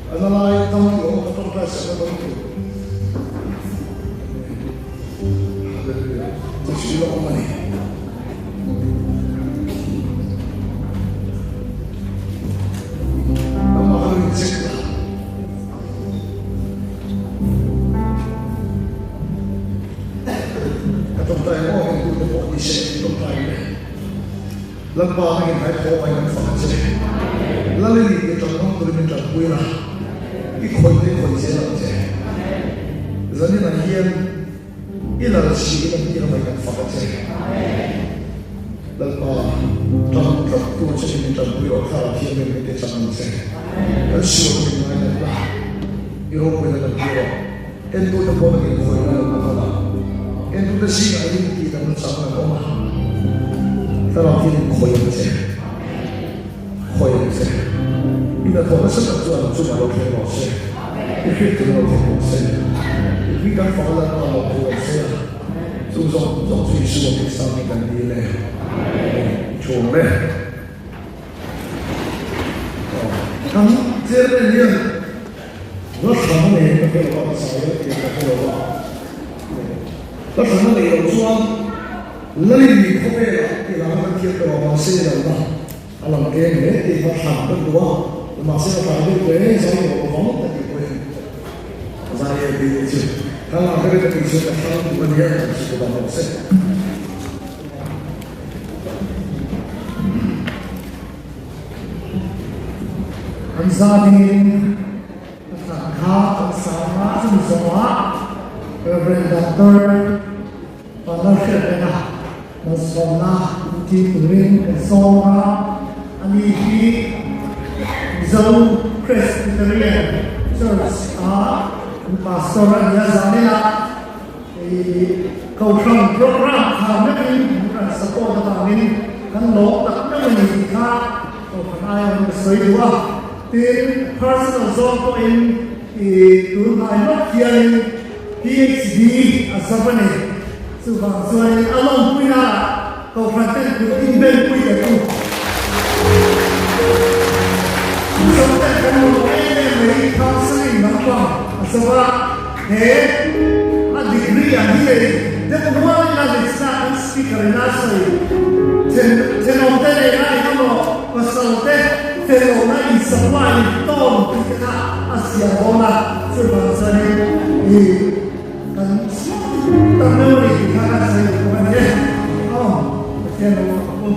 A na lai dam ti awm ka tawngtai sakna dawngtu. Hallelujah. Chu chu i la awm a ni. Nangmah ka lo incheck la. Ka tawngtai ang aw, engtute pawh ni se, tawngtai le. Lalpa nangin hai thaw mai kan fak a che. Lal i nih tih ṭang ngam turin min ṭanpui la, i khawih te khawih zel ang che. Zaninah hian i lal si in an tir mai kan fak a che. Lalpa, ṭang tlat tur che in min ṭanpui rawh, thlarau thianghlim min ti chak ang che. Kan sual min ngainat la, i ropuina kan tir rawh. Entute pawh an inkhawih na lo kal a, entute zingah hian tih dang chang an awm a, thlarau hian inkhawih ang che, khawih ang che. I hnathawh nasa tak chuan chungah lo thleng rawh se, i hriat tur lo thleng rawh se, i hming kan fak a Lalpa lo thu rawh se a, chu zawng zawng chu Isua Krista hming kan dil e, i thu ang le. Kan chairman hian La thlan a nei ka hre lo a, ka sawi a tih ka hre lo a. La thlan a neih loh chuan Lalin mi khawvelah tih lah kan thiam tawh a, mahse lo na a lang eng hle tih kha thlan kan duh a, mahse a tlai deuh hle zai tawh lo vang ka tih pawhin a zai em tih chu ka lak hre ka tih chuan ka thlang duh a nia kan hre tawh lo se. An zanin a tlan kha kan sang a, chumi zawhah Rev. Doctor Vanlalhriatrenga malsawmna inti turin kan sawm a, ani hi Mizo Presbyterian Church a an Pastor a ni a, zaninah Kohhran program kha meuhin min rawn support avangin kan lawm tak meuh a ni tih kha Kohhran aia min ka sawi duh a. Tin, personal zawng pawhin i tun hnai lawk hianin PHD a zam a ni. Chuvang chuanin a lawmpuina ah Kohhran ten kut inbenpui ta tu. Mizoten kan lawm em em mai counselling lampang a zam a. He a degree an hi nei deuh rual ila nechna kan speaker in a sawi then thenawm te nena engemaw pasal te felawhna in supply in tawn tih te kha a zia dawn a, chuvang chuanin i kan tak meuh a ni tih kha kan sawi duh bawk a ni e. Aw Pathian lo fak u.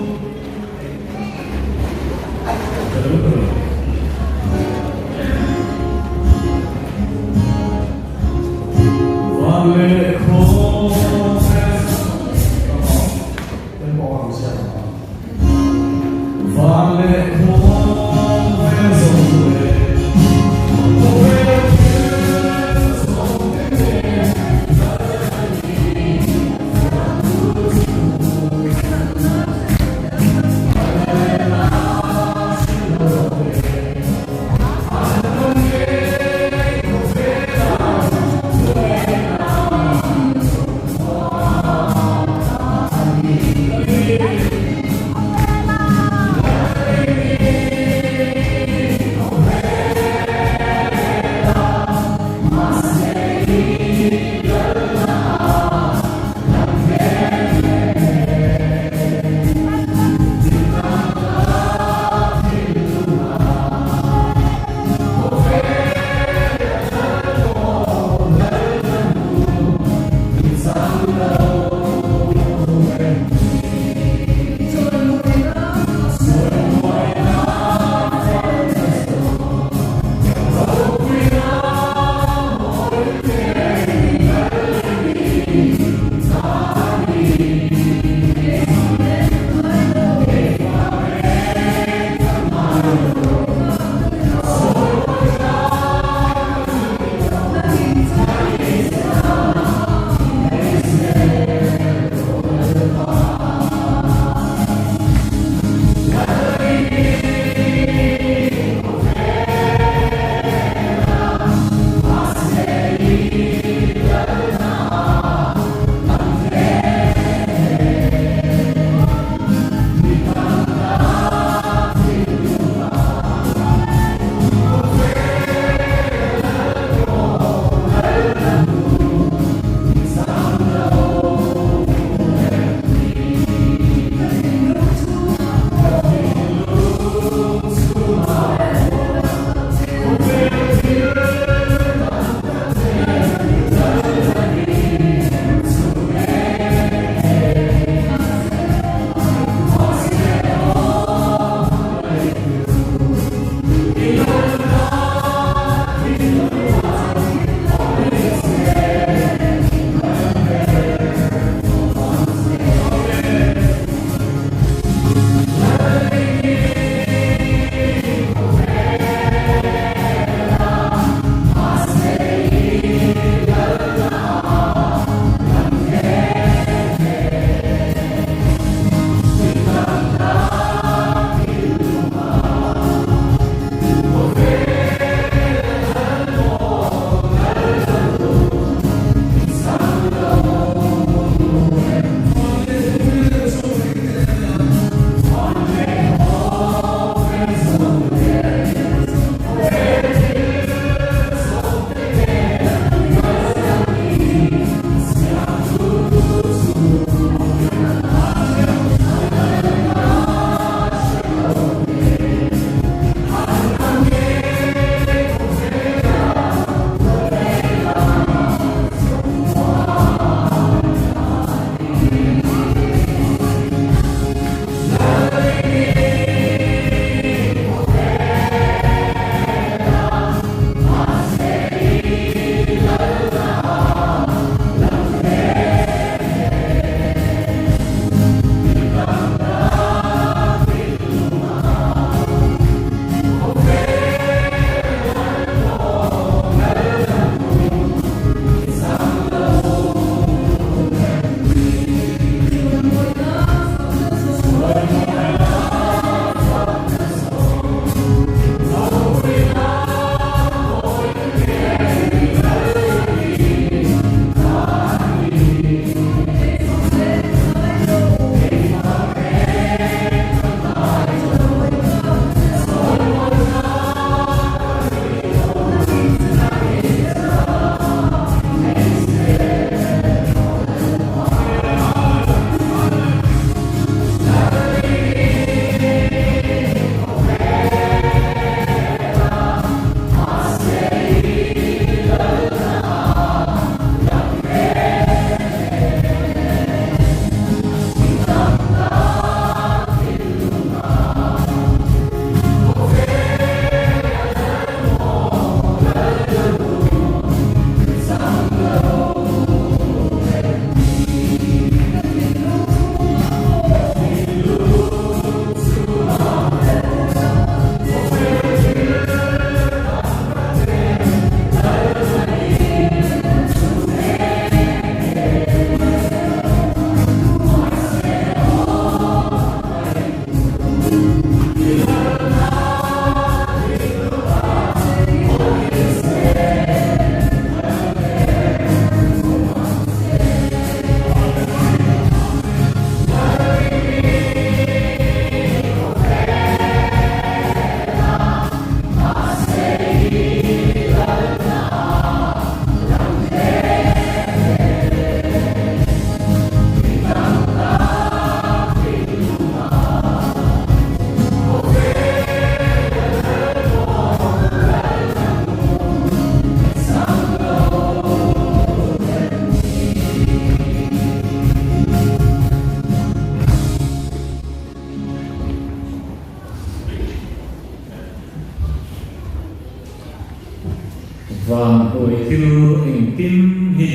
Van hnuai thil engtin hi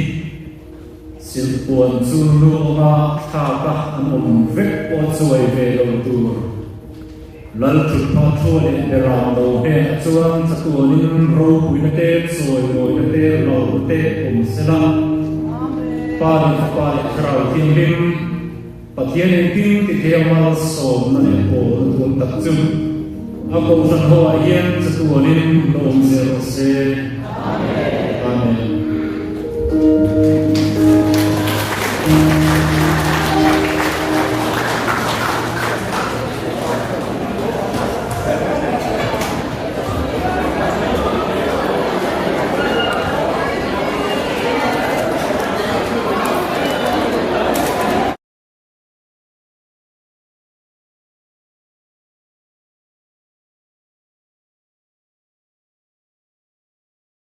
silhpuan chu nu anga thlaka an awm vek pawh chuai ve lo tur. Lal thutpha thu leh beram lo hnenah chuan chatuanin ropuina te, chawimawina te, hlauhna te awm sela. Pa leh Fapa leh Thlarau Thianghlim, Pathian engtin ti thei a malsawmna leh pawlna tuam tak chu a kohhran ho ah hian chatuanin la awm zel rawh se. Amen. Amen.